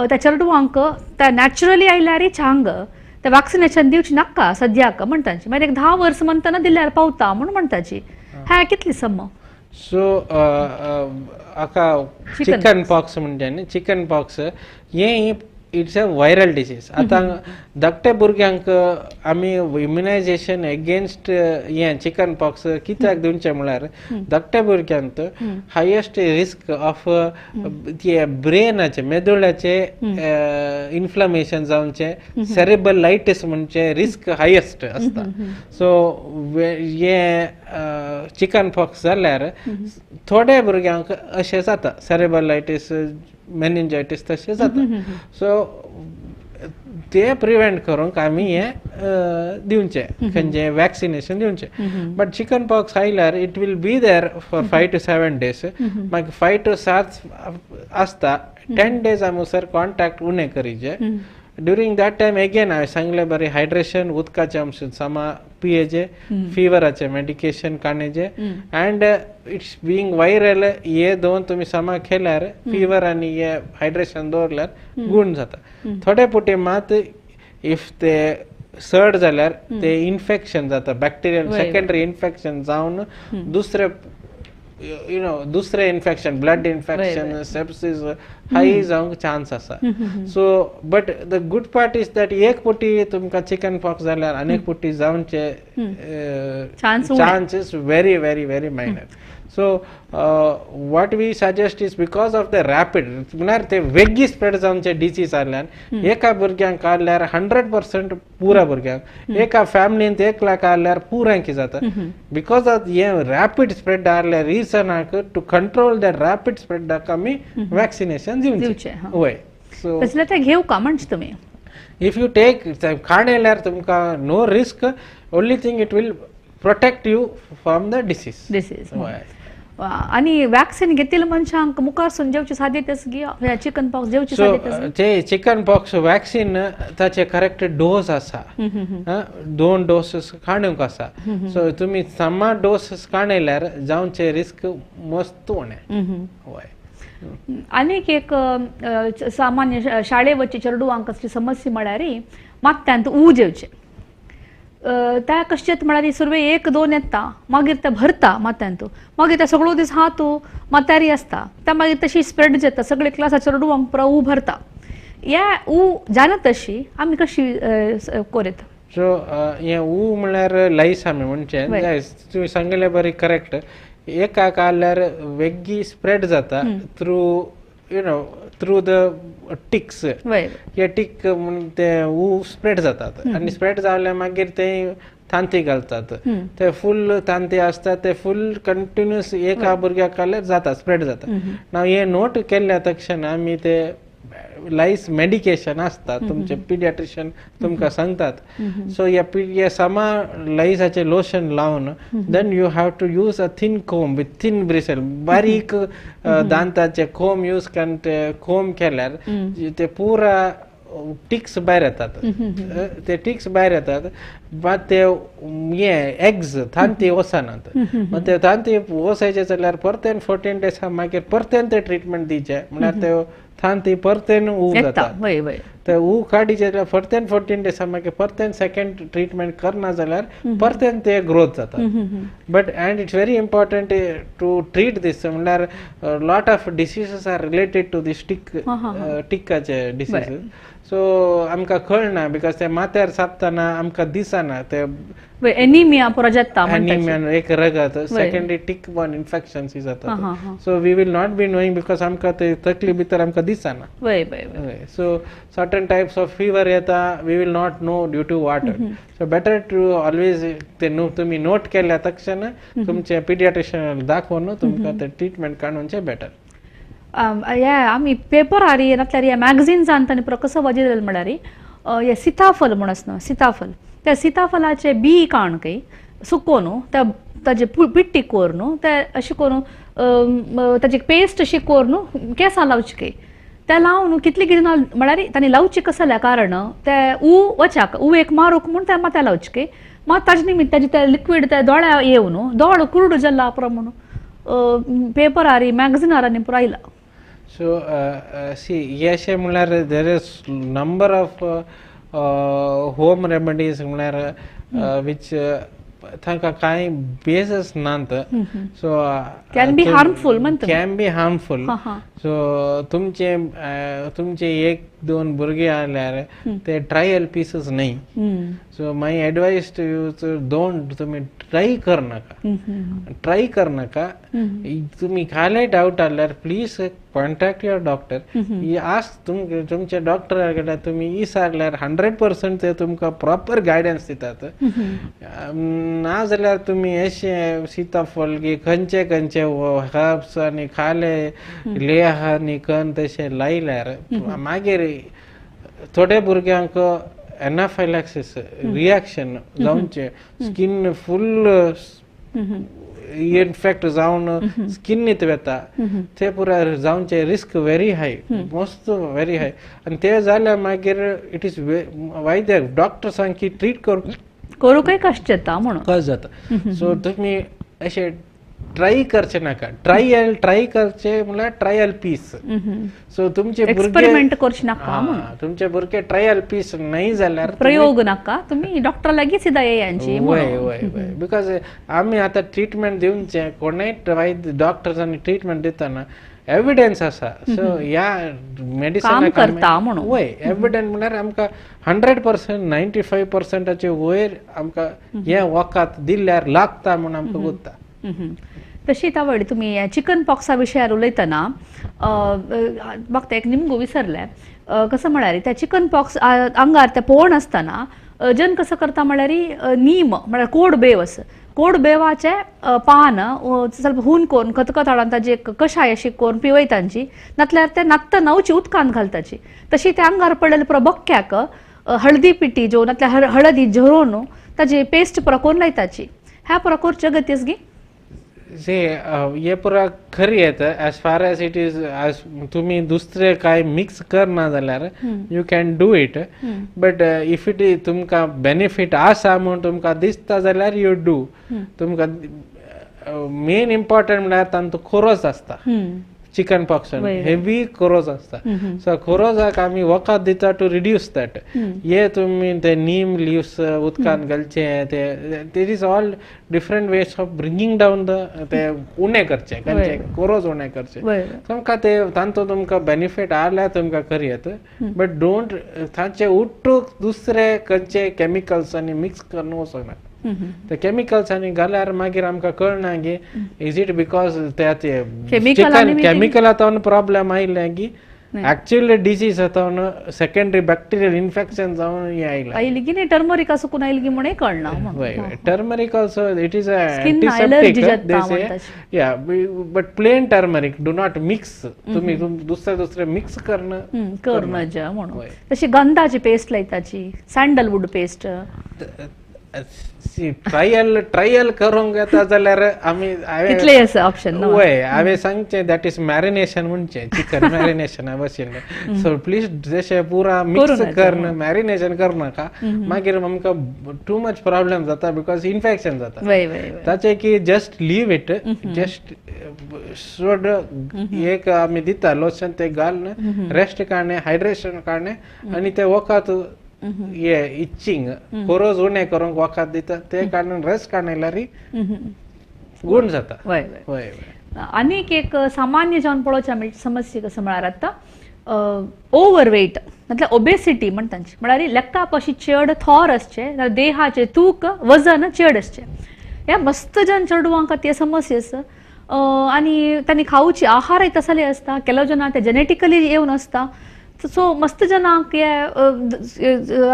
त्या चेडवांक त्या नॅचरली आयल्यार चांग, ते वॅक्सिनेशन दिवची नाका सद्याक म्हणटाची. मागीर एक 10 वर्स म्हणटना दिल्यार पावता म्हणून म्हणटाची. ह्या कितली सम? सो हाका Chicken chicken pox म्हणटा न्ही, चिकन पॉक्स हें It's a viral disease. आतां धाकटे भुरग्यांक आमी इम्युनायझेशन एगेन्स्ट हें चिकन पॉक्स कित्याक दिवचें म्हळ्यार धाकटे भुरग्यांक हायेस्ट रिस्क ऑफ ब्रेनाचे मेदुळाचे इन्फ्लमेशन जावचें, सेरेबलायटीस म्हणचे रिस्क हायेस्ट आसता. सो हे चिकन पॉक्स जाल्यार थोड्या भुरग्यांक अशें जाता, सेरेबलायटीस, मेनिंजायटीस तशें जाता. सो ते प्रिवेंट करूंक आमी हें दिवचें, खंयचें वॅक्सिनेशन दिवचें. बट चिकन पॉक्स आयल्यार it will be there for 5 to 7 days. मागीर 5 टू 7 आसता, 10 डेज आमी सर कॉन्टॅक्ट उणें करीचे. ड्युरींग that time again हांवें सांगलें बरें, हायड्रेशन, उदकाचें अंश समा पियेचे, फिवराचें मेडिकेशन काडचें, अँड it's being viral, हे दोन तुमी समा केल्यार, फिवर आनी हे हायड्रेशन दवरल्यार गूण जाता. थोडे पुटी मात if ते चड जाल्यार ते इन्फेक्शन जाता, बॅक्टेरियल सेकंडरी इन्फेक्शन जावन दुसरे you know दुसरे इन्फेक्शन, ब्लड इन्फेक्शन, सेप्सिस हाय जावंक चान्स आसा. So but the good part is that एक पुटी तुमकां चिकन पॉक्स जाल्यार आनी एक पुटी जावचे Chance उणें. Chance is very, very, very minor. So what we suggest is, because of the rapid, म्हळ्यार ते वेगळी स्प्रेड जावचे डिसीज आसल्यान, एका भुरग्यांक काडल्यार 100% पुरा भुरग्यांक, एका फॅमिलींत एकल्याक काडल्यार पुरांकी जाता. Because of hey rapid spread आहल्या रिजनाक, टू कंट्रोल the rapid स्प्रेडाक आमी वॅक्सिनेशन दिवचें, दिवचें. हा. वय, सो तसले ते घेवं का म्हणचे तुमी? If you take काडल्यार तुमकां no risk. Only thing, it will protect you from the disease. Disease. वय. आनी वॅक्सिन घेतिल्ले मनशांक मुखारसून जेवची साध्यता आसा गी, चिकन पॉक्स जेवची सो साध्यता आसा? ते चिकन पॉक्स वॅक्सिन ताचे करेक्ट डोस आसा. दोन डोसेस काडूंक आसा. सो तुमी समा डोसेस काडल्यार जावचे रिस्क मस्त उणें. वय. आनीक एक सामान्य शाळे वचचे चेडवांक असली समस्या म्हळ्यार मात्यांत ऊज येवचें. त्या कशें म्हळ्यार सुरवे एक दोन येता, मागीर ते भरता मात्यांत, मागीर ते सगळो दीस हात मात्यारी आसता, त्या मागीर तशी स्प्रेड जाता, सगळे क्लासा चेडवांक पुरो ऊ भरता. या ऊ जाणा तशी आमी कशी कोरेत? सो हें ऊ म्हळ्यार लायस आमी म्हणचें. तुवें सांगिल्लें बरें, करेक्ट. एकाक आहल्यार वेगळी स्प्रेड जाता through the ticks. हे टीक म्हूण ते ऊ स्प्रेड जातात आनी स्प्रेड जाल्या मागीर ते तांती घालतात. ते फूल तांती आसता, ते फूल कंटिन्युअस एका भुरग्याक आहल्यार जाता, स्प्रेड जाता. नाव हे नोट केल्ल्या तक्षण आमी ते लायस मेडिकेशन आसता, तुमचे पिडियाट्रिशियन तुमकां सांगतात. सो ह्या ह्या समा लायसाचें लोशन लावन, then you have to use a thin comb with thin bristle, बारीक दांताचे कोम यूज करून ते कोम केल्यार ते पुरा टिक्स भायर येतात. ते टिक्स भायर येतात, मात ते हे एग्स, तांती वचनात. मात ते तांती वचायचे जाल्यार परतेन 14 डेसा मागीर परतेन ते ट्रिटमेंट दिवचे, म्हळ्यार ते तांती परतेन ऊ येता. जाता. वय वय ते ऊ काडीचे जाल्यार परतेन 14 डेसा मागीर परतेन सेकंड ट्रिटमेंट करना जाल्यार परतेन ते ग्रोथ जाता. But and it's very important to treat this, म्हणल्यार lot of diseases are related to this tick. हा, हा, हा. टिक्काचे डिसीज, सो आमकां कळना because ते माथ्यार सापतना आमकां दिसना ते. वय, एनिमिया पुरो जाता म्हणटा. एनिमिया एक रगत, सेकंडरी टिक बॉर्न इन्फेक्शन्स जातात. हा, हा, हा. So we will not be knowing because आमकां ते तकली भितर आमकां दिसना. वय वय वय So certain types of fever येता, we will not know due to what. So better to always ते न्हू तुमी नोट केल्या तक्षण तुमचे पिडियाट्रिशियन दाखोवन तुमकां ते ट्रिटमेंट काडूनचें बेटर. हे आमी पेपरार नातल्यार ह्या मॅगझिन्सान तांणी पुरो कसो वाजयलें म्हळ्यार हे सिताफल म्हूण आसा न्हू, सिताफल, त्या सिताफलाचे बी काण खंय सुकोवन त्या ताजे पिट्टी करून ते अशें करून ताजी पेस्ट अशी करून केंसां लावची खंय. ते लावन कितले कितें म्हळ्यार तांणी लावची कसल्या कारण ते ऊ वचाक, ऊ एक मारूंक म्हूण ते माथ्या लावचे खंय. मात ताजे निमित्त ताजे ते लिक्वीड ते दोळ्या येवन दोळो कुरडो जाल्लो पुरो म्हणून पेपरार मॅगझिनारांनी पुरो आयला. सो सी, हे अशें म्हणल्यार there is number of home remedies, म्हणल्यार which तांकां कांय बेसस नात. सो Can be harmful म्हणटा. Can be harmful. हा, हा. सो तुमचे तुमचे एक दोन भुरगीं आहल्यार ते ट्रायल पिसूच न्हय. So my advice to you, don't तुमी ट्राय करनाका, ट्राय करनाका. तुमी खाले डावट आहल्यार प्लीज कॉन्टॅक्ट your doctor. आज तुमच्या डॉक्टरा कडेन तुमी विचारल्यार 100% ते तुमकां प्रॉपर गायडन्स दितात. ना जाल्यार तुमी अशें सीताफळ की खंयचे खंयचे हर्ब्स आनी खाले लेह आनी कन तशें लायल्यार मागीर थोडे भुरग्यांक एनाफायलॅक्सिस रिएक्शन जावचें, स्कीन फूल इन्फेक्ट जावन स्किनीत वता, ते पुरा जावचे रिस्क व्हेरी हाय, मस्त व्हेरी हाय. आनी ते जाल्यार मागीर it is वैद्य डॉक्टर सामकी ट्रीट करूंकय कश्ट येता म्हणून कश्ट जाता. सो तुमी अशें ट्राय करचे नाका. ट्रायल ट्राय करचे म्हणल्यार ट्रायल पीस. सो तुमचे एक्सपेरिमेंट करचे नाका, तुमचे भुरगे ट्रायल पीस न्हय जाल्यार प्रयोग नाका, तुमी डॉक्टर लागीं सीधा येयांची. वय वय वय, because आमी आतां ट्रिटमेंट दिवचे कोणूय डॉक्टर्सांनी ट्रिटमेंट दितना एविडन्स आसा. सो ह्या मेडिसिन करता म्हणून वय एविडन्स म्हणल्यार आमकां 100% 95% वयर आमकां हें वखद दिल्यार लागता म्हूण आमकां उरता. तशी तावड तुमी चिकन पॉक्सा विशयार उलयतना म्हाका एक निमगो विसरलें. कसं म्हळ्यार त्या चिकन पॉक्स आंगार ते पोण आसतना जन कसं करता म्हळ्यार नीम म्हळ्यार कोड बेव आसा, कोड बेवाचें पान ಸ್ವಲ್ಪ हून करून खतखत हाडून ताजी एक कशाय अशी करून पिवयतांची, नातल्यार ते नाकता नवची उदकांत घालताची. तशी ते आंगार पडलेले पुरो बक्क्याक हळदी पिटी जो नातल्यार हळदी झरोवन ताजी पेस्ट पुरो करून लायताची. ह्या पुरो करचे गतीस गी से हे पुरा खरी येता as far as it is. As तुमी दुसरे काय मिक्स करना जाल्यार you can do it, but if it is तुमकां बेनिफीट आसा म्हूण तुमकां दिसता जाल्यार you do. तुमकां मेन इम्पॉर्टंट म्हळ्यार तांचो खोरोज आसता, चिकन पॉक्सान हेवी खोरोज आसता. सो खोरोजाक आमी वखद दिता टू रिड्यूस that. हे तुमी ते नीम लिव्स उदकान घालचे, ते there is all different ways of bringing down the ते उणें करचे, खंयचे खोरोज उणें करचे. तुमकां ते तांचो तुमकां बेनिफीट आहल्यार तुमकां करयेत, बट don't तांचे उट्टूक दुसरे खंयचे केमिकल्स आनी मिक्स करून वचोंक नाका. ते केमिकल्स आनी घाल्यार मागीर आमकां कळना की is it because ते केमिकला तावन प्रॉब्लेम आयले की एक्चुअली डिसीज जावन सेकेंडरी बॅक्टेरियल इन्फेक्शन जावन हें आयलें. आयली की न्ही टर्मरीक सुकून आयली की म्हणून कळना. वय turmeric also it is a antiseptic they say, yeah, but plain turmeric do not mix. तुमी दुसरे दुसरे मिक्स करणं करणं म्हणून. तशी गंधाची पेस्ट लायताची, सँडलवूड पेस्ट. ट्रायल ट्रायल करूंक येता जाल्यार आमी कितले आसा ऑप्शन. वय हांवें सांगचें that is marination म्हणचें, चिकन मॅरिनेशना भशेन. सो प्लीज जशें पुरा मिक्स करून मॅरिनेशन करनाका, मागीर आमकां टू मच प्रॉब्लेम जाता because infection जाता. ताचें की जस्ट लीव it, just सोड एक आमी दिता लोशन ते घालून रेस्ट काडणें, हायड्रेशन काडणें आनी ते वखद ये इचिंग खोरोज उणें करूंक वखद दिता ते काडून रेस्ट काडल्यार गुण जाता. वय वय. आनीक एक सामान्य जावन पळोवच्या समस्या कसं म्हळ्यार आतां ओवरवेट म्हटल्यार ओबेसिटी म्हणटा, म्हळ्यार लेखा पशी चड थोर आसचे, देहाचे तूक वजन चड आसचें. ह्या मस्त जन चेडवांक ते समस्या आसा आनी तांणी खावची आहारय तसले आसता, केलो जाणां ते जेनेटिकली येवन आसता. सो मस्त जनांक हे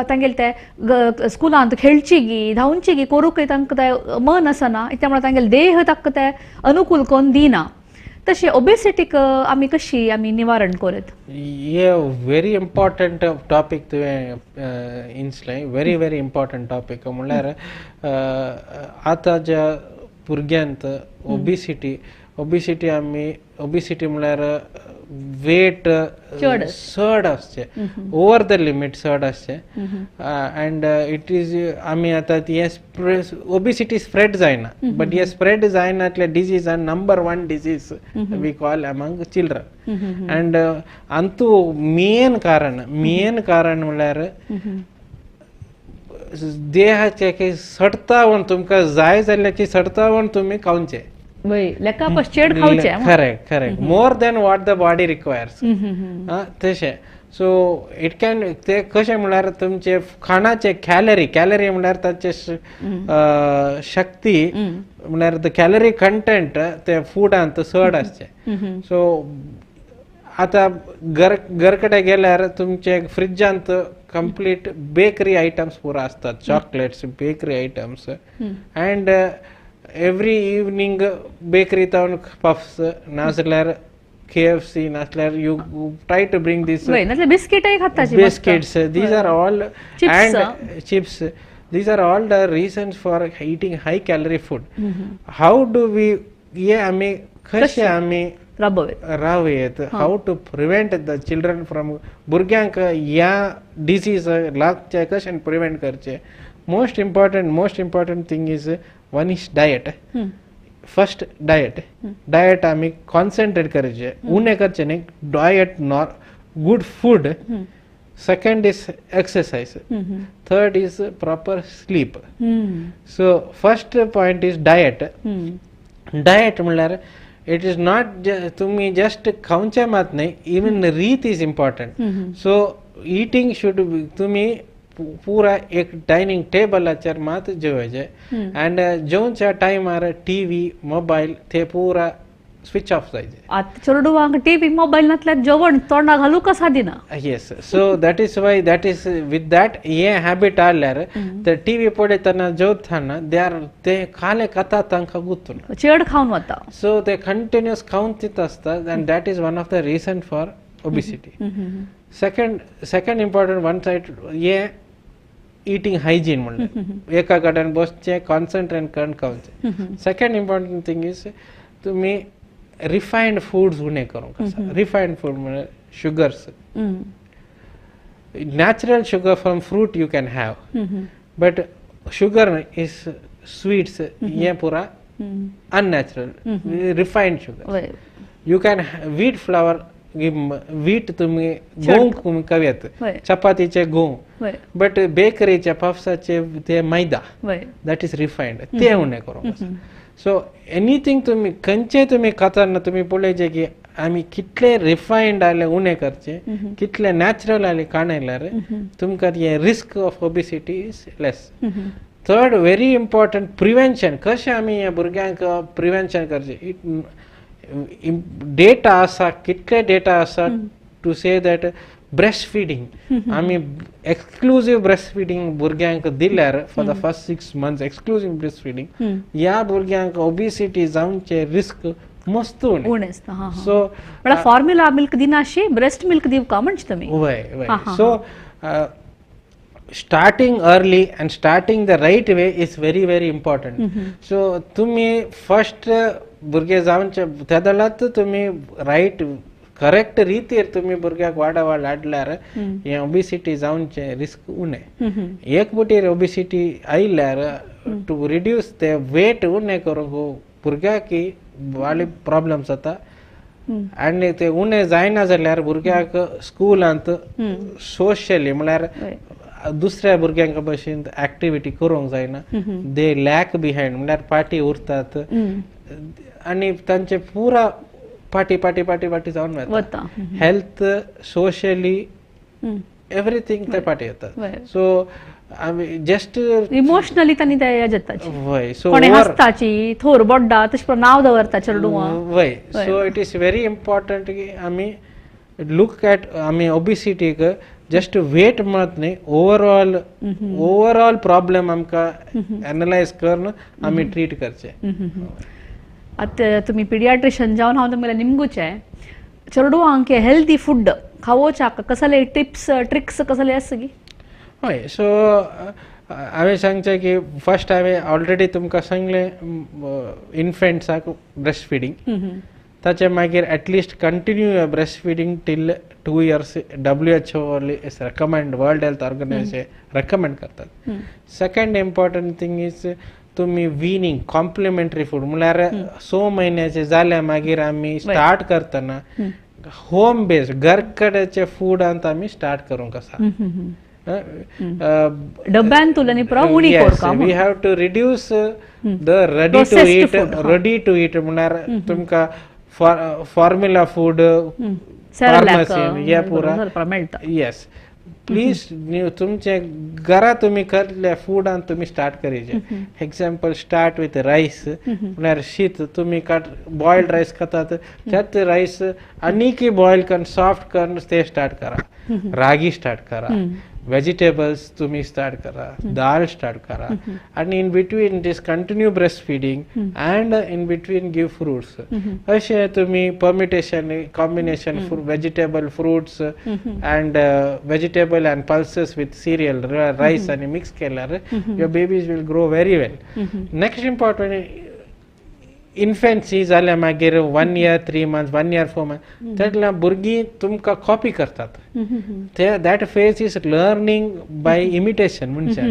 तांगेले ते स्कुलांत खेळची गी धांवची गी करूंकय तांकां ते मन आसना, त्यामुळे तांगेले देह तांकां ते अनुकूल करून दिना. तशें ओबेसिटीक आमी कशी आमी निवारण करत? हे व्हेरी इम्पॉर्टंट टॉपीक तुवें इन्सलें, व्हेरी व्हेरी इम्पॉर्टंट टॉपीक. म्हणल्यार आतां ज्या भुरग्यांत ओबिसिटी, ओबिसिटी आमी ओबिसिटी म्हणल्यार वेट चड आसचें, ओवर the limit चड आसचें. अँड it is आमी आतां हें ओबिसिटी स्प्रेड जायना, बट हें स्प्रेड जायना इतलें disease and number 1 disease we call among children. And Antu main कारण, मेन कारण म्हणल्यार देहाचे सडतावण तुमकां जाय जाल्यार सडतावण तुमी खावचें. Correct, correct, more than what the body requires. तशें. सो it can ते कशें म्हळ्यार तुमचे खाणाचे कॅलरी, कॅलरी म्हळ्यार ताचे शक्ती म्हळ्यार the calorie content ते फुडांत चड आसचे. सो आतां घर घर कडेन गेल्यार तुमचे फ्रिजांत कंप्लीट बेकरी आयटम्स पुरो आसतात, chocolates, bakery items, and every evening bakery तावन पफ्स नाजाल्यार KFC नासल्यार you try to bring this बिस्किटय खाता, biscuits, these are all and chips, these are all the reasons for eating high calorie food. How do we हे आमी कशें आमी रावयेत, how to prevent the children from, भुरग्यांक ह्या डिसीज लागचे कशें प्रिवेंट करचें. Most important thing is one is diet. First diet, diet आमी कॉन्सन्ट्रेट करचे, उणें करचें न्ही, diet good food. Second is exercise, third is proper sleep. So first point is diet. Diet म्हणल्यार it is not तुमी जस्ट खावचें मात न्ही, इवन रीत is important. So eating should तुमी पुरा एक डायनिंग टेबलाचेर मात जेवचें आनी जेवच्या टायमार टी व्ही मोबायल ते पुरा स्विच ऑफ जायचे. आतां चेडवांक टी व्ही मोबायल नासल्यार जेवण तोंडा घालूंक कसा दिना. Yes, so that is why that is with that हे हॅबिट आल्यार ते टी व्ही पळयतना जेवतना they are ते खाले खाता तांकां गुत्तुना, चड खावन वता. सो ते कंटिन्युअस खावन तित आसता and that is one of the reason for obesity. Second important one side हे इटिंग हायजीन म्हणल्यार एका कडेन बसचें, कॉन्सन्ट्रेट करून खावचें. सेकंड इम्पॉर्टंट थिंग is तुमी रिफायन्ड फूड्स उणें करूंक आसा. रिफायन्ड फूड म्हळ्यार sugars, natural sugar from fruit you can have, but sugar is sweets हें पुरा unnatural refined sugar. You can wheat flour, wheat तुमी गंव तुमी खावयात, चपातीचे गंव, बट बेकरीचे पफ्साचे ते मैदा, that is refined, ते उणें करूंक आसा. सो एनीथींग तुमी खंयचे तुमी खाताना तुमी पळयचें की आमी कितले रिफायन्ड आले उणें करचें, कितले नॅचरल आले काणयल्यार तुमकां हें risk of obesity is less. Third very important prevention, कशें आमी ह्या भुरग्यांक प्रिवेन्शन करचें. डेटा आसा, कितले डेटा आसा to say that breast feeding, आमी एक्सक्लुजीव ब्रेस्ट फिडींग भुरग्यांक दिल्यार for the first 6 months exclusive breast feeding, ह्या भुरग्यांक ओबिसिटी जावचे रिस्क मस्त उणें. सो म्हळ्यार फॉर्म्युला मिल्क दिनाशी ब्रेस्ट मिल्क दिवका म्हणचे तुमी. वय वय. So starting early and starting the right way is very very important. So तुमी फर्स्ट भुरगे जावचे तेदोळात तुमी रायट करेक्ट रितीर तुमी भुरग्याक वाडा वाड हाडल्यार हें ओबिसिटी जावचें रिस्क उणें. एक पटीर ओबिसिटी आयल्यार टू रिड्यूस ते वेट उणें करूंक भुरग्याक वाडले प्रॉब्लम्स जाता आनी ते उणें जायना जाल्यार भुरग्याक स्कुलांत सोशली म्हळ्यार दुसऱ्या भुरग्यांक भशेन एक्टिविटी करूंक जायना, दे लॅक बिहायंड म्हळ्यार पाटी उरतात आनी तांचे पुरा पाटी पाटी पाटी पाटी जावन वता. हेल्थ, सोशली, एवरीथींग ते पाटी येतात. सो आमी जस्ट इमोशनली तांणी ते जाता. वय, सो कोणे हसताची थोर बोड्डा तशें करून नांव दवरता चेडवां. वय, so it is very important की आमी लूक एट आमी ओबिसिटीक जस्ट वेट म्हणत न्ही, ओवरऑल प्रॉब्लम आमकां एनलायज करून आमी ट्रीट करचें. आतां तुमी पिडियाट्रिशन जावन हांव तुमगेलें निमगुचें चेडवांक हेल्दी फूड खावोवच्याक कसले टिप्स ट्रिक्स कसले आसा की? हय, सो हांवें सांगचें की फर्स्ट हांवें ऑलरेडी तुमकां सांगलें इन्फेंट्साक ब्रेस्ट फिडींग, ताचे मागीर at least continue breast feeding till 2 years WHO is recommend, World Health Organization recommend करतात. सेकंड इम्पॉर्टंट थिंग is तुमी विनिंग कॉम्प्लिमेंटरी फूड म्हळ्यार 6 म्हयन्याचे जाल्या मागीर आमी स्टार्ट करतना होम बेस्ड घर कडेचे फूडांत आमी स्टार्ट करूंक आसा. डब्यान तुलनी पुरा उणी करका. We have to reduce the ready to eat, ready to eat म्हळ्यार तुमकां फॉर्म्युला फूड, फार्मसी हे पुरा मेळटा. येस, प्लीज तुमचे घरा तुमी करले फुडान तुमी स्टार्ट करीचे. एक्झाम्पल स्टार्ट विथ रायस, म्हळ्यार शीत तुमी बॉयल्ड रायस खातात त्यात रायस आनीकय बॉयल करून सॉफ्ट करून ते स्टार्ट करा. रागी स्टार्ट करा, वेजिटेबल्स तुमी स्टार्ट करा, दाल स्टार्ट करा, आनी in between this continue breast feeding and in between give fruits. अशें तुमी permutation combination vegetable fruits and vegetable and pulses with cereal rice आनी मिक्स केल्यार your babies will grow very well. Next important, infancy जाल्या मागीर 1 year 3 months, 1 year 4 months तेन्ना भुरगीं तुमकां कॉपी करतात. ते that phase is learning by imitation. म्हणचे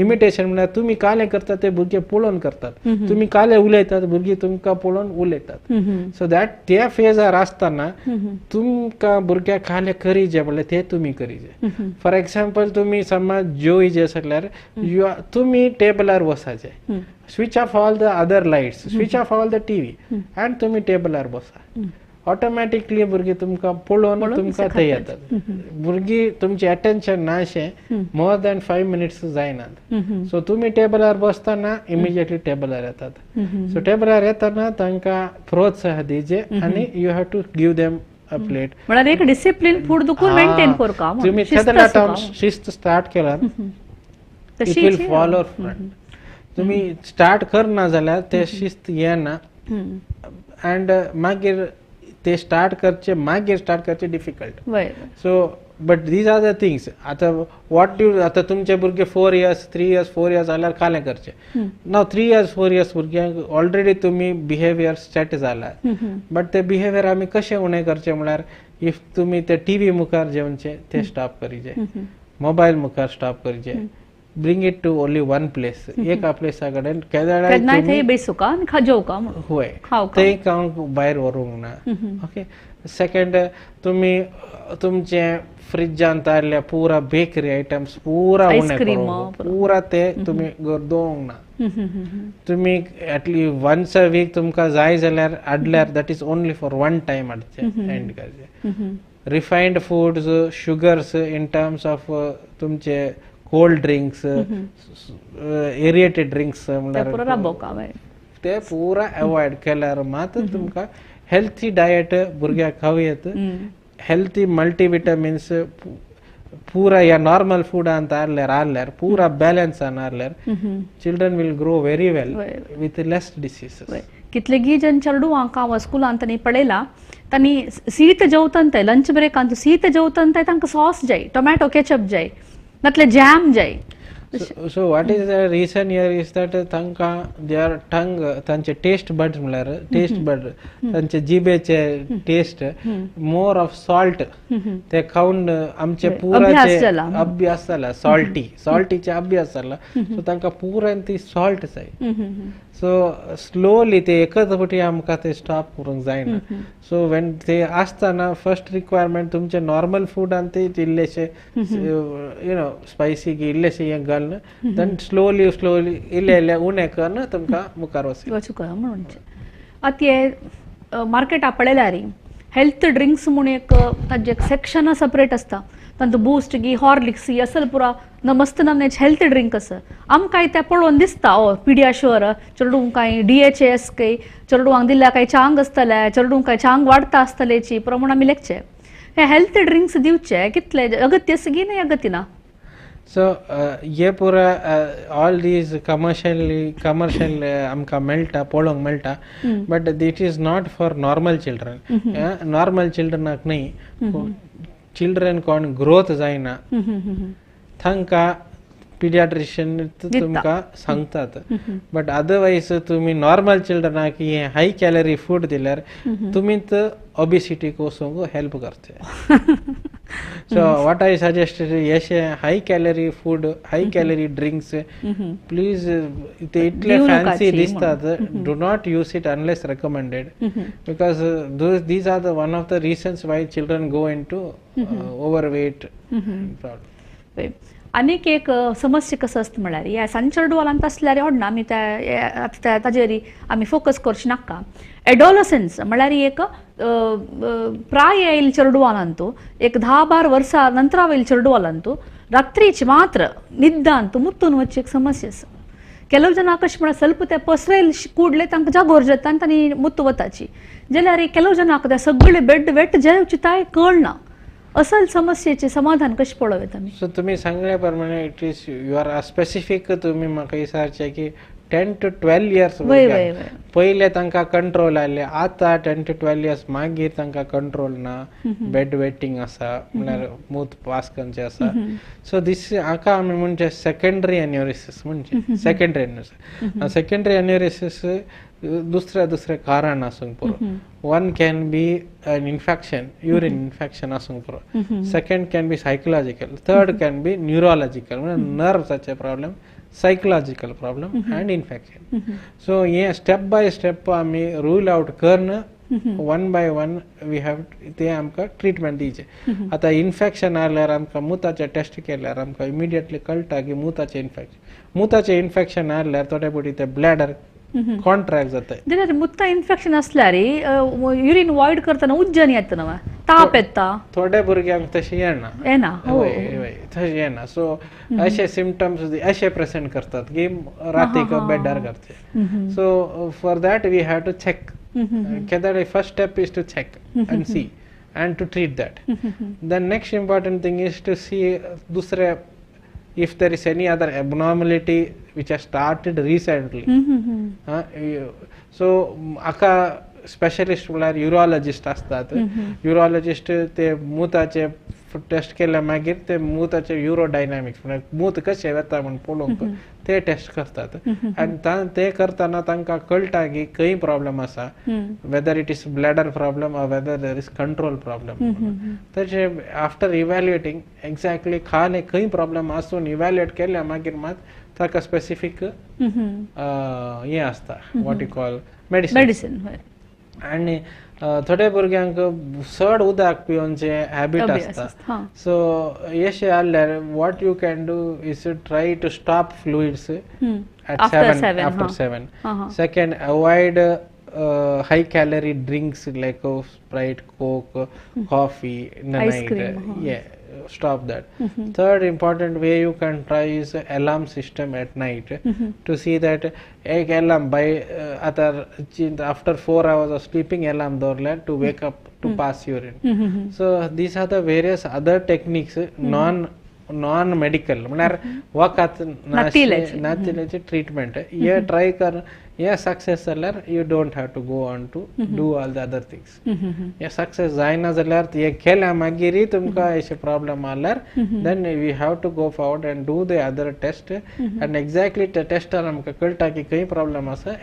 इमिटेशन म्हळ्यार तुमी कालें करतात ते भुरगे पळोवन करतात, तुमी कालें उलयतात भुरगीं तुमकां पळोवन उलयतात. सो that त्या फेजार आसतना तुमकां भुरग्याक कालें करीजे म्हणल्यार ते तुमी करीजे. फॉर एक्झाम्पल तुमी समज जेवयजे जाल्यार तुमी टेबलार बसाचे, switch off all the other lights, switch off all the TV and तुम्ही टेबलार बसा. ऑटोमॅटिकली भुरगीं तुमकां पळोवन तुमकां थंय येतात. भुरगीं तुमचें अटेन्शन ना अशें मोर दॅन 5 मिनिट्स जायनात. सो तुमी टेबलार बसतना इमिजिएटली टेबलार येतात. सो टेबलार येतना तांकां प्रोत्साह दिवचें आनी you have to give them a plate. म्हळ्यार एक डिसिप्लीन फूड दुकून मेंटेन करता. तुमी शिस्त स्टार्ट केला, it will follow front. तुम्ही स्टार्ट करना जाल्यार ते शिस्त येना अँड मागीर ते स्टार्ट करचे, मागीर स्टार्ट करचे difficult. So but these are the things. आतां what you आतां तुमचे भुरगे 4 years 3 years 4 years जाल्यार कालें करचे ना. 3 years 4 years भुरग्यांक ऑलरेडी तुमी बिहेवियर सेट जाला, बट ते बिहेवियर आमी कशें उणें करचें म्हळ्यार if तुमी ते टीव्ही मुखार जेवचे ते स्टॉप करीचे, मोबायल मुखार stop करीचे, bring it to only one place. एका प्लेसा कडेन केन्नाय थंय बेसूका आनी जेवका होय, थंय खावंक भायर व्हरूंक ना. ओके, सेकंड तुमी तुमचे फ्रिजांत आयिल्ले पुरा बेकरी आयटम्स पुरा उणें करूंक, पुरा ते तुमी दवरूंक ना. तुमी एटलीस्ट वन्स अ वीक तुमकां जाय जाल्यार हाडल्यार that is only for 1 time हाडचें एंड करचें. Refined foods, sugars in terms of तुमचे कोल्ड ड्रिंक्स, एरिएटेड ड्रिंक्स म्हणल्यार ते पुरा अवॉयड केल्यार मात तुमकां हेल्थी डायट भुरग्याक खावं येत. हेल्थी मल्टीविटामिन्स पुरा ह्या नॉर्मल फुडांत हाडल्यार पुरा बॅलन्सान हाडल्यार children will grow very well with less diseases. कितलेगी जन चेडवांक हांव स्कुलांत तांणी पळयला, तांणी शीत जेवतंत लंच ब्रेकांत शीत जेवतंत तांकां सॉस जाय, टोमॅटो केचप जाय, नातले जॅम जाय. So what is the reason here is that तांकां their tongue, तांचे टेस्ट बड्स म्हळ्यार टेस्ट बड, तांचे जिबेचे टेस्ट मोर ऑफ सॉल्ट ते खावन आमचे पुराचे अभ्यास जाला, सॉल्टी सॉल्टीचे अभ्यास जाला. सो तांकां पुरान ती सॉल्ट जाय. सो स्लोली ते एकच फावटी आमकां ते स्टॉप करूंक जायना. सो when ते आसतना फर्स्ट रिक्वायरमेंट तुमचे नॉर्मल फुडान ते इल्लेशे you know spicy इल्लेशे हें घालून then slowly slowly इल्ले इल्ले उणें करून तुमकां मुखार वचूंक. म्हणून आतां हे मार्केटा पळयल्यार हेल्थ ड्रिंक्स म्हूण एक ताजें एक सेक्शन सेपरेट आसता, तांतूं बूस्ट गी हॉर्लिक्स असल पुरा मस्त नामनेचे हेल्थ ड्रिंक आसा. आमकां तें पळोवन दिसता ओ पिडियाश्योर चेडूंक कांय DHS काय चेडवांक दिल्यार कांय चांग आसतलें, चेडूंक कांय चांग वाडटा आसतलेची पुरो म्हूण आमी लेखचे. हे हेल्थ ड्रिंक्स दिवचे कितले अगत्य आसा की न्हय अगत्य ना? सो हे पुरा ऑल these commercial आमकां मेळटा, पळोवंक मेळटा, but it is not for normal children. Normal चिल्ड्रनाक न्हय, चिल्ड्रन कोण ग्रोथ जायना तांकां पिडियाट्रिशियन तुमकां सांगतात. बट अदरवायज तुमी नॉर्मल चिल्ड्रनाक हे हाय कॅलरी फूड दिल्यार तुमीच ओबिसिटीक वचूंक हेल्प करचे. सो what I suggest, अशे high calorie food, high calorie drinks please ते इतले फॅन्सी दिसतात, do not use it unless recommended, because these are the one of the reasons why children go into overweight problem. आनीक एक समस्या कसो आसता म्हळ्यार ह्या सान चेडवालांत आसल्यार ओडना आमी त्या ताजेर आमी फोकस करचे नाका. एडोलसन्स म्हळ्यार एक प्राय येयल चेडवालांतू एक 10-12 वर्सां नंतरा वयल चेडवालांतू रात्रीची मात्र निद्दांतू मुत्तून वचची एक समस्या आसा. ಕೆಲವು ಜನ कशें म्हळ्यार ಸ್ವಲ್ಪ ते पसरेल कुडले तांकां जागोर जाता आनी तांणी मुत्तू वताची, जाल्यार ಕೆಲವು जन ते सगळे बेड वेट जेवची ताय कळना. असल समस्येचे समाधान कशें पळोवं येता आमी? सो तुमी सांगल्या प्रमाणे it is you are specific. तुमी म्हाका विचारचें की 10 to 12 years पयले तांकां कंट्रोल आयले, आतां 10 to 12 years मागीर तांकां कंट्रोल ना, बेड वेटिंग आसा, म्हळ्यार मूत पास करचें आसा. सो दीस हाका आमी म्हणजे सेकेंडरी एन्युरिसीस म्हणजे सेकेंडरी एन्युरिसीस. सेकेंडरी एन्युरिसीस दुसरे दुसरे कारण आसूंक पुरो. One can be an infection, urine infection आसूंक पुरो. Second can be psychological, third can be neurological म्हणजे नर्व्साचे problem, psychological problem and infection. So हे स्टेप बाय स्टेप आमी रूल आउट करून 1 by 1 we have ते आमकां ट्रिटमेंट दिवचें. आतां इन्फेक्शन आल्यार आमकां मुताचें टेस्ट केल्यार आमकां इमिडिएटली कळटा की मुताचें इन्फेक्शन. मुताचें इन्फेक्शन आल्यार थोडे फावटी ते ब्लॅडर कॉन्ट्रॅक्ट जाता. जाल्यार मुता इन्फेक्शन आसल्यार युरीन वॉयड करतना उज्जन येता न्हय, ताप येता. थोड्या भुरग्यांक तशें येना, येना तशें येना. सो अशे सिमटम्स अशे प्रेसेंट करतात की रातीक बेडार करचे. So for that we have to check. Kedar first step is to check and see and to treat that. The next important thing is to see दुसरे if there is any other abnormality which has started recently. So आका स्पेशलिस्ट म्हळ्यार युरोलॉजिस्ट आसतात. युरोलॉजिस्ट ते मुताचे टेस्ट केल्या मागीर ते मुताचे युरोडायनामिक्स म्हळ्यार मूत कशें वता म्हूण पळोवंक ते टेस्ट करतात. आनी ते करतना तांकां कळटा की खंय प्रॉब्लम आसा, whether it is bladder problem or whether there is control problem. तशें आफ्टर इव्हॅल्युएटींग एक्झॅक्टली खाले खंय प्रॉब्लम आसून इव्हॅल्युएट केल्या मागीर मात ताका स्पेसिफीक हें आसता, what you call medicine. आनी थोड्या भुरग्यांक चड उदक पिवनचें हॅबीट आसता. सो अशें जाल्यार what you can do is try to stop fluids at 7, after 7. Second, avoid high calorie drinks like Sprite, Coke, coffee in the night. Yeah, stop that. Third important way you can try is alarm system at night to see that ek alarm by after 4 hours of sleeping alarm दवरल्यार to wake up to pass urine. So these are the various other techniques, non medical म्हळ्यार वखद नातिल्याचे ट्रिटमेंट. हे ट्राय कर, हे सक्सेस जाल्यार you don't have to go on to do all the other things. हे सक्सेस जायना जाल्यार हे केल्या मागीरय तुमकां अशे प्रॉब्लम आल्यार then we have to go forward and do the other test. And exactly त्या टेस्टार आमकां कळटा की खंय प्रॉब्लम आसा,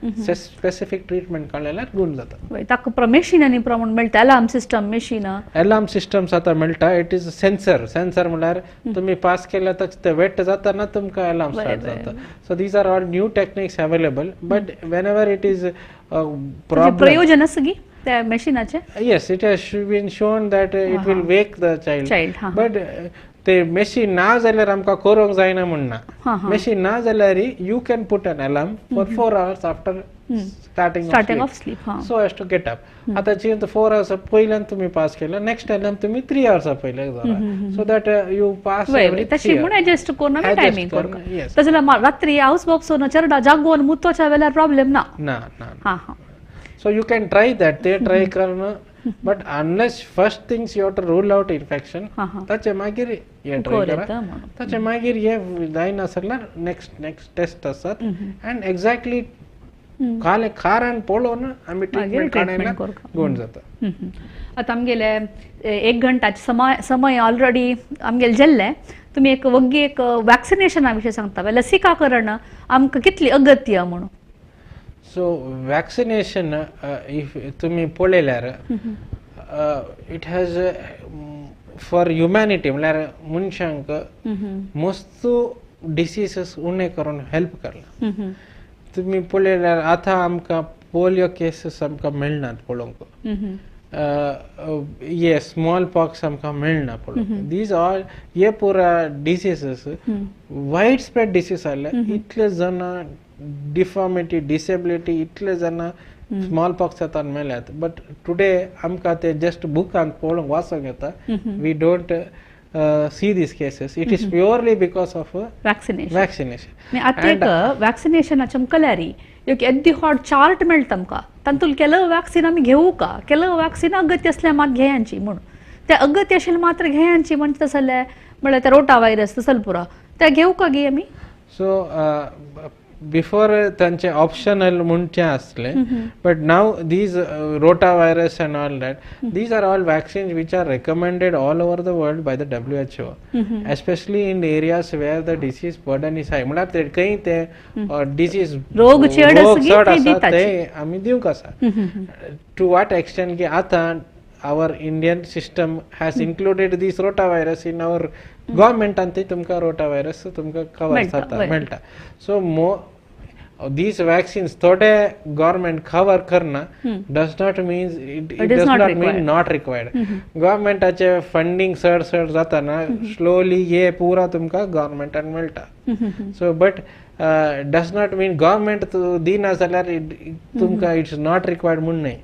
स्पेसिफीक ट्रिटमेंट काडल्यार गूण जाता. ताका मॅशीन प्रमाण मेळटा, alarm system machine. Alarm systems आतां मेळटा. It is sensor. Sensor म्हळ्यार तुमी पास केल्यार ते वेट जाताना तुमकां अलार्म स्टार्ट जाता. So these are all new techniques available, but whenever it is problem. प्रयोजन आसा की त्या मॅशिनाचें? Yes, it has been shown that it will wake the child. But ते मॅशीन ना जाल्यार आमकां करूंक जायना म्हूण ना. मॅशीन ना जाल्यार you can put an alarm for 4 hours after starting of sleep, so as to get up. आतां 4 hours पयल्यान तुमी पास केला, नेक्स्ट अलार्म तुमी 3 hours पयले दवरा, सो that you pass. तशें म्हूण एडजस्ट करून आमी टायमींग करूंक. तशें जाल्यार रात्री हावस बाबसो चेरडा जागोवन मुतोच्या वेल्यार प्रॉब्लेम ना. ना ना. So you can try that. ते ट्राय करून, but unless first things you have to rule out infection, ताचे मागीर हे ट्राय करा. ताचे मागीर हे जायना जाल्यार नेक्स्ट नेक्स्ट टेस्ट आसात आनी एक्झॅक्टली काले कारण पळोवन आमी ट्रिटमेंट काडल्यार गूण जाता. आतां आमगेले 1 घंटाचे समय ऑलरेडी आमगेले जाल्ले. तुमी एक वग्गी एक वॅक्सिनेशना विशीं सांगता, लसीकरण आमकां कितली अगत्य म्हणून? सो वॅक्सिनेशन if तुमी पळयल्यार it has for humanity म्हळ्यार मनशांक मस्त डिसीजस उणें करून हेल्प करला. तुमी पळयल्यार आतां आमकां पोलियो केसीस आमकां मेळनात पळोवंक. ये स्मॉल पॉक्स आमकां मेळना पळोवंक. These all हे पुरा डिसीजस वायड स्प्रेड डिसीज आसले. इतले जाणां डिफॉर्मिटी, डिसेबिलिटी, इतले जाणां स्मॉल पॉक्स जाता मेल्यात. बट टुडे आमकां ते जस्ट बुकांत पळोवंक वाचोंक येता. We don't see these cases. It is purely because of vaccination. Vaccination. आतां एक वॅक्सिनेशनाच्या कल्यारी एक येद्दी हॉट चार्ट मेळटा आमकां, तातूंत केलं वॅक्सिन आमी घेवू का, केलं वॅक्सिन अगत्य असल्या मात घेयांची म्हूण, ते अगत्य आशिल्लें मात्र घेयांची म्हणजे तसले म्हळ्यार ते रोटा व्हायरस तसल पुरा ते घेवू का गी आमी? सो बिफोर तांचे ऑप्शनल म्हणचें आसलें, but now these rota virus and all that, these are all vaccines which are recommended all over the world by the WHO, especially in areas where the disease burden is high. म्हळ्यार ते खंय ते डिसीज रोग चड चड आसा ते आमी दिवंक आसा. टू what extent की आतां our Indian system has included this rotavirus in our government ते तुमकां rotavirus तुमकां कवर जाता मेळटा. सो these vaccines थोडे गव्हर्नमेंट कवर करना does not means it does not mean not required. गव्हर्नमेंटाचे funding चड चड जाताना स्लोली हे पुरा तुमकां गव्हर्नमेंटान मेळटा. So but does not mean government दिना जाल्यार तुमकां it's not required म्हूण न्हय.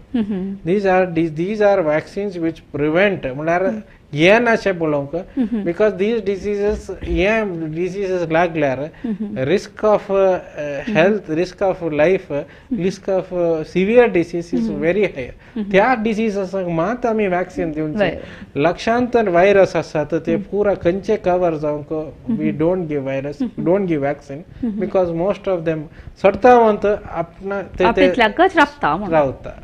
These are vaccines which prevent, म्हळ्यार हे नाशें पळोवंक, because these diseases hey diseases लागल्यार risk of health, risk of life, risk of severe disease is very high. त्या डिसीजसांक मात आमी वॅक्सिन दिवचें. लक्षांतर व्हायरस आसात ते पुरा खंयचे कवर जावंक we don't give virus, don't give vaccine, because most of them सडतावंत आपणा रावता.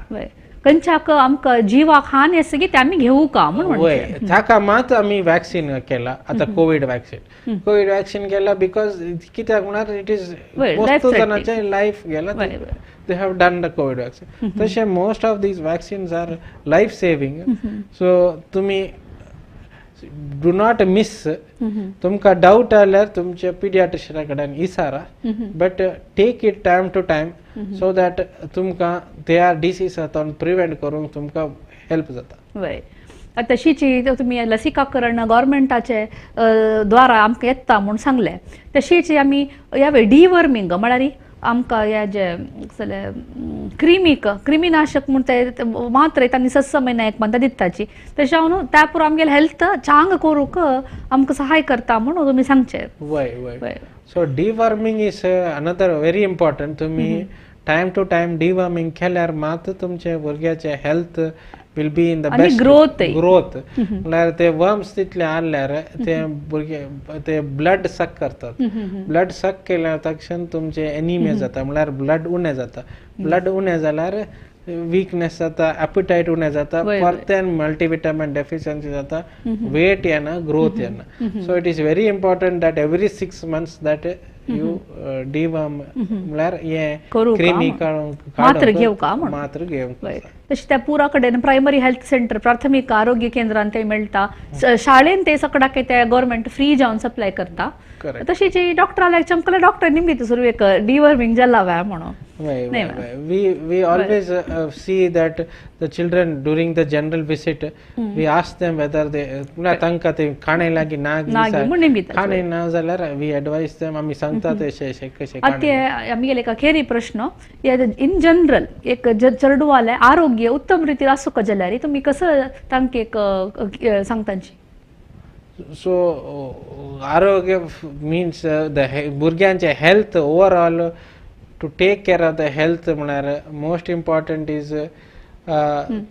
खंयच्याक आमकां जिवाक हानी आसा की ते आमी घेवू का म्हूण. वय, ताका मात आमी वॅक्सिन केला. आतां कोवीड वॅक्सिन, कोवीड वॅक्सिन केला because कित्याक म्हळ्यार it is most जाणांचें लायफ गेला, they have done the COVID vaccine. तशें most of these vaccines are life saving. So तुमी do not miss. तुमकां डावट आल्यार तुमच्या पिडियाट्रिशियना कडेन विचारा, but take it time to time so that तुमकां त्या डिसीजांतून प्रिवेंट करूंक तुमकां हेल्प जाता. वय, तशीच तुमी लसीकरण गव्हर्मेंटाचे द्वारा आमकां येता म्हूण सांगलें, तशीच आमी ह्या वेळ डिवर्मिंग म्हळ्यार आमकां हे जे कसले क्रिमीक क्रिमीनाशक म्हूण ते मात्र तांणी 6 म्हयन्या एक म्हणटा दिताची, तशें हांव न्हू त्या पुरो आमगेले हेल्थ चांग करूंक आमकां सहाय करता म्हूण तुमी सांगचें. वय वय. So deworming is another very important. तुमी टायम टू टायम डिवर्मिंग केल्यार मात तुमचे भुरग्याचे health will be in the best growth. Growth म्हळ्यार ते वर्म्स तितले आहल्यार ते भुरगे ते ब्लड सक करतात. ब्लड सक केल्या तक्षण तुमचे एनिमिया जाता, म्हळ्यार ब्लड उणें जाता. ब्लड उणें जाल्यार वीकनेस जाता, एपिटायट उणें जाता, परत्यान मल्टीविटामीन डेफिशियन्सी जाता, वेट येना, ग्रोथ येना. So it is very important that every 6 months that you deworm, म्हळ्यार हे क्रिमी काडूंक मात्र घेवका मात्र घेवंक. तशें त्या पुरा कडेन प्रायमरी हेल्थ सेंटर, प्राथमीक आरोग्य केंद्रान ते मेळटा, शाळेन ते सकडाक ते गव्हर्मेंट फ्री जावन सप्लाय करता. तशीच डॉक्टराक चमकले डॉक्टर निमगित सुरवेक डिवर्मिंग जाला व्या म्हणून. We always see that the children during the general visit, we ask them whether they तांकां ते खाणें लागीं ना खाणें ना जाल्यार we advise them, आमी सांगता ते कशें. आतां आमगेले एक अखेरी प्रश्न, इन जनरल एक चेडवाले आरोग्य उत्तम रितीर आसूंक जाल्यार तुमी कसो तांकां एक सांगतांची? सो आरोग्य मिन्स the भुरग्यांचे health overall, to take care of the health म्हळ्यार मोस्ट इम्पॉर्टंट is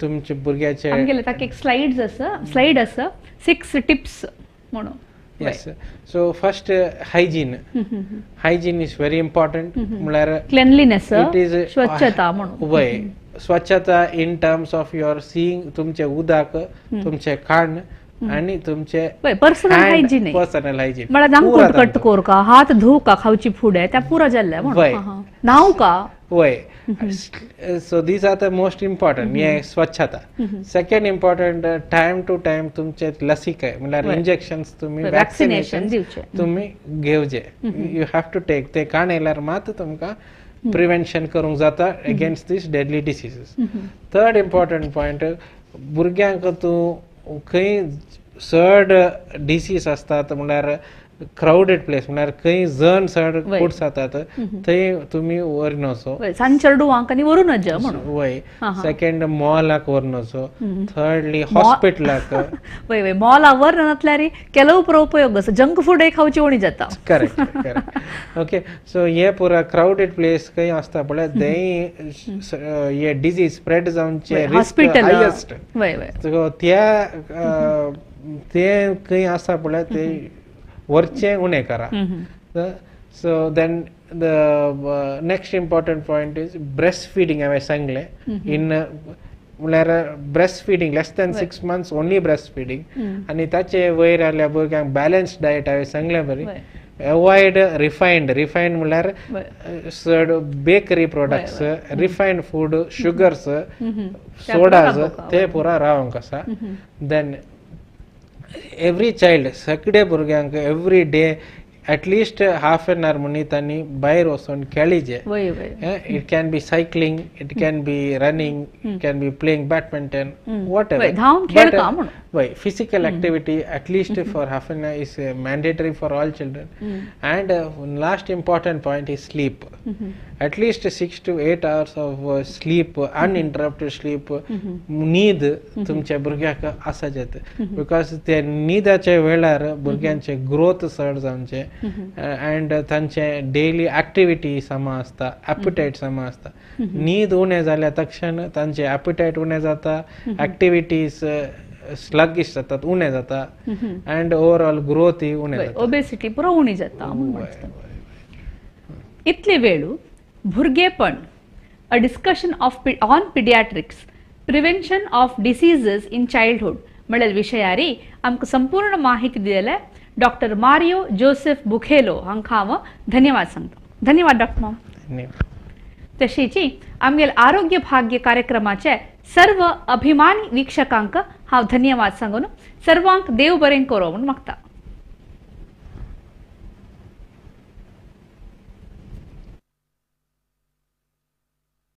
तुमचे भुरग्याचे. आमगेले ताका एक स्लायड्स आसा, स्लायड आसा 6 टिप्स म्हणून. Yes. So first hygiene. Hygiene is very important. म्हळ्यार क्लेनलीनेस, it is स्वच्छता म्हणून. वय, स्वच्छता in terms of your seeing तुमचे उदक, तुमचे खाण आणि तुमचे पर्सनल हायजीन. पर्सनल हायजीन म्हळ्यार दांग कट कोरका, हात धुवका खावची फुडें त्या पुरा जाल्लें म्हणून, न्हावका. वय. So these are the most important. हे स्वच्छता. Second important, time to time तुमचे लसिके म्हळ्यार इंजेक्शन्स तुमी वॅक्सिनेशन तुमी घेवचे. You have to take ते काण येयल्यार मात तुमकां प्रिवेन्शन करूंक जाता against these deadly diseases. Third important point, भुरग्यांक तूं खंय चड डिसीज आसतात म्हणल्यार क्रावडेड प्लेस, म्हणल्यार खंय जण चड कूड जातात थंय तुमी व्हरून वचो. सान चेडवांक आनी व्हरूं नज म्हणून. वय, सेकंड मॉलाक व्हरून वचो, थर्डली हॉस्पिटलाक. वय वय, मॉला व्हर नासल्यार ಕೆಲವು पुरो उपयोग आसा, जंक फूड खावची उणी जाता. Correct correct. ओके, सो हे पुरा क्रावडेड प्लेस खंय आसता पळय थंय हे डिजीज स्प्रेड जावचे हॉस्पिटल हायस्ट. वय वय. सो त्या ते खंय आसा पळय ते वरचें उणें करा. So then the next important point is breast feeding. हांवें सांगलें इन म्हणल्यार breast feeding less than 6 months only breast feeding आनी ताचे वयर आयल्या भुरग्यांक बॅलन्स डायट हांवें सांगलें बरी. अवॉयड रिफायन्ड, रिफायन्ड म्हणल्यार चड bakery products, refined food, sugars, sodas ते पुरा रावंक आसा. Then every child, सगळे भुरग्यांक every day at least half an hour म्हणून तांणी भायर वचून खेळीचे. वय वय. It can be cycling, it can be running, it can be playing badminton, whatever. धांवन खेळ का म्हणून. वय, physical activity at least for half an hour is mandatory for all children. And last important point is sleep. At least 6 to 8 hours of sleep, uninterrupted sleep, न्हीद तुमच्या भुरग्याक आसाचेत, because ते न्हिदाच्या वेळार भुरग्यांचे ग्रोथ चड जावचे अँड तांचे डेली एक्टिविटी समा आसता, एपिटायट समा आसता. न्हीद उणें जाल्या तक्षण तांचे एपिटायट उणें जाता, एक्टिविटीज स्लगिश जातात, उणें जाता अँड ओवरऑल ग्रोथ उणें जाता. ओबेसिटी पुरो उणी जाता म्हणून. इतले वेळू भुरगेपण, a discussion of on pediatrics, prevention of diseases in childhood म्हणल्यार विशयारी आमकां संपूर्ण माहिती दिलेले डॉक्टर मारियो जोसेफ बुखेलो हांकां हांव धन्यवाद सांगता. धन्यवाद डॉक्टर माम. धन्यवाद. तशीच आमगेले आरोग्य भाग्य कार्यक्रमाचे सर्व अभिमानी वीक्षकांक हांव धन्यवाद सांगून सर्वांक देव बरें करो म्हूण मागता.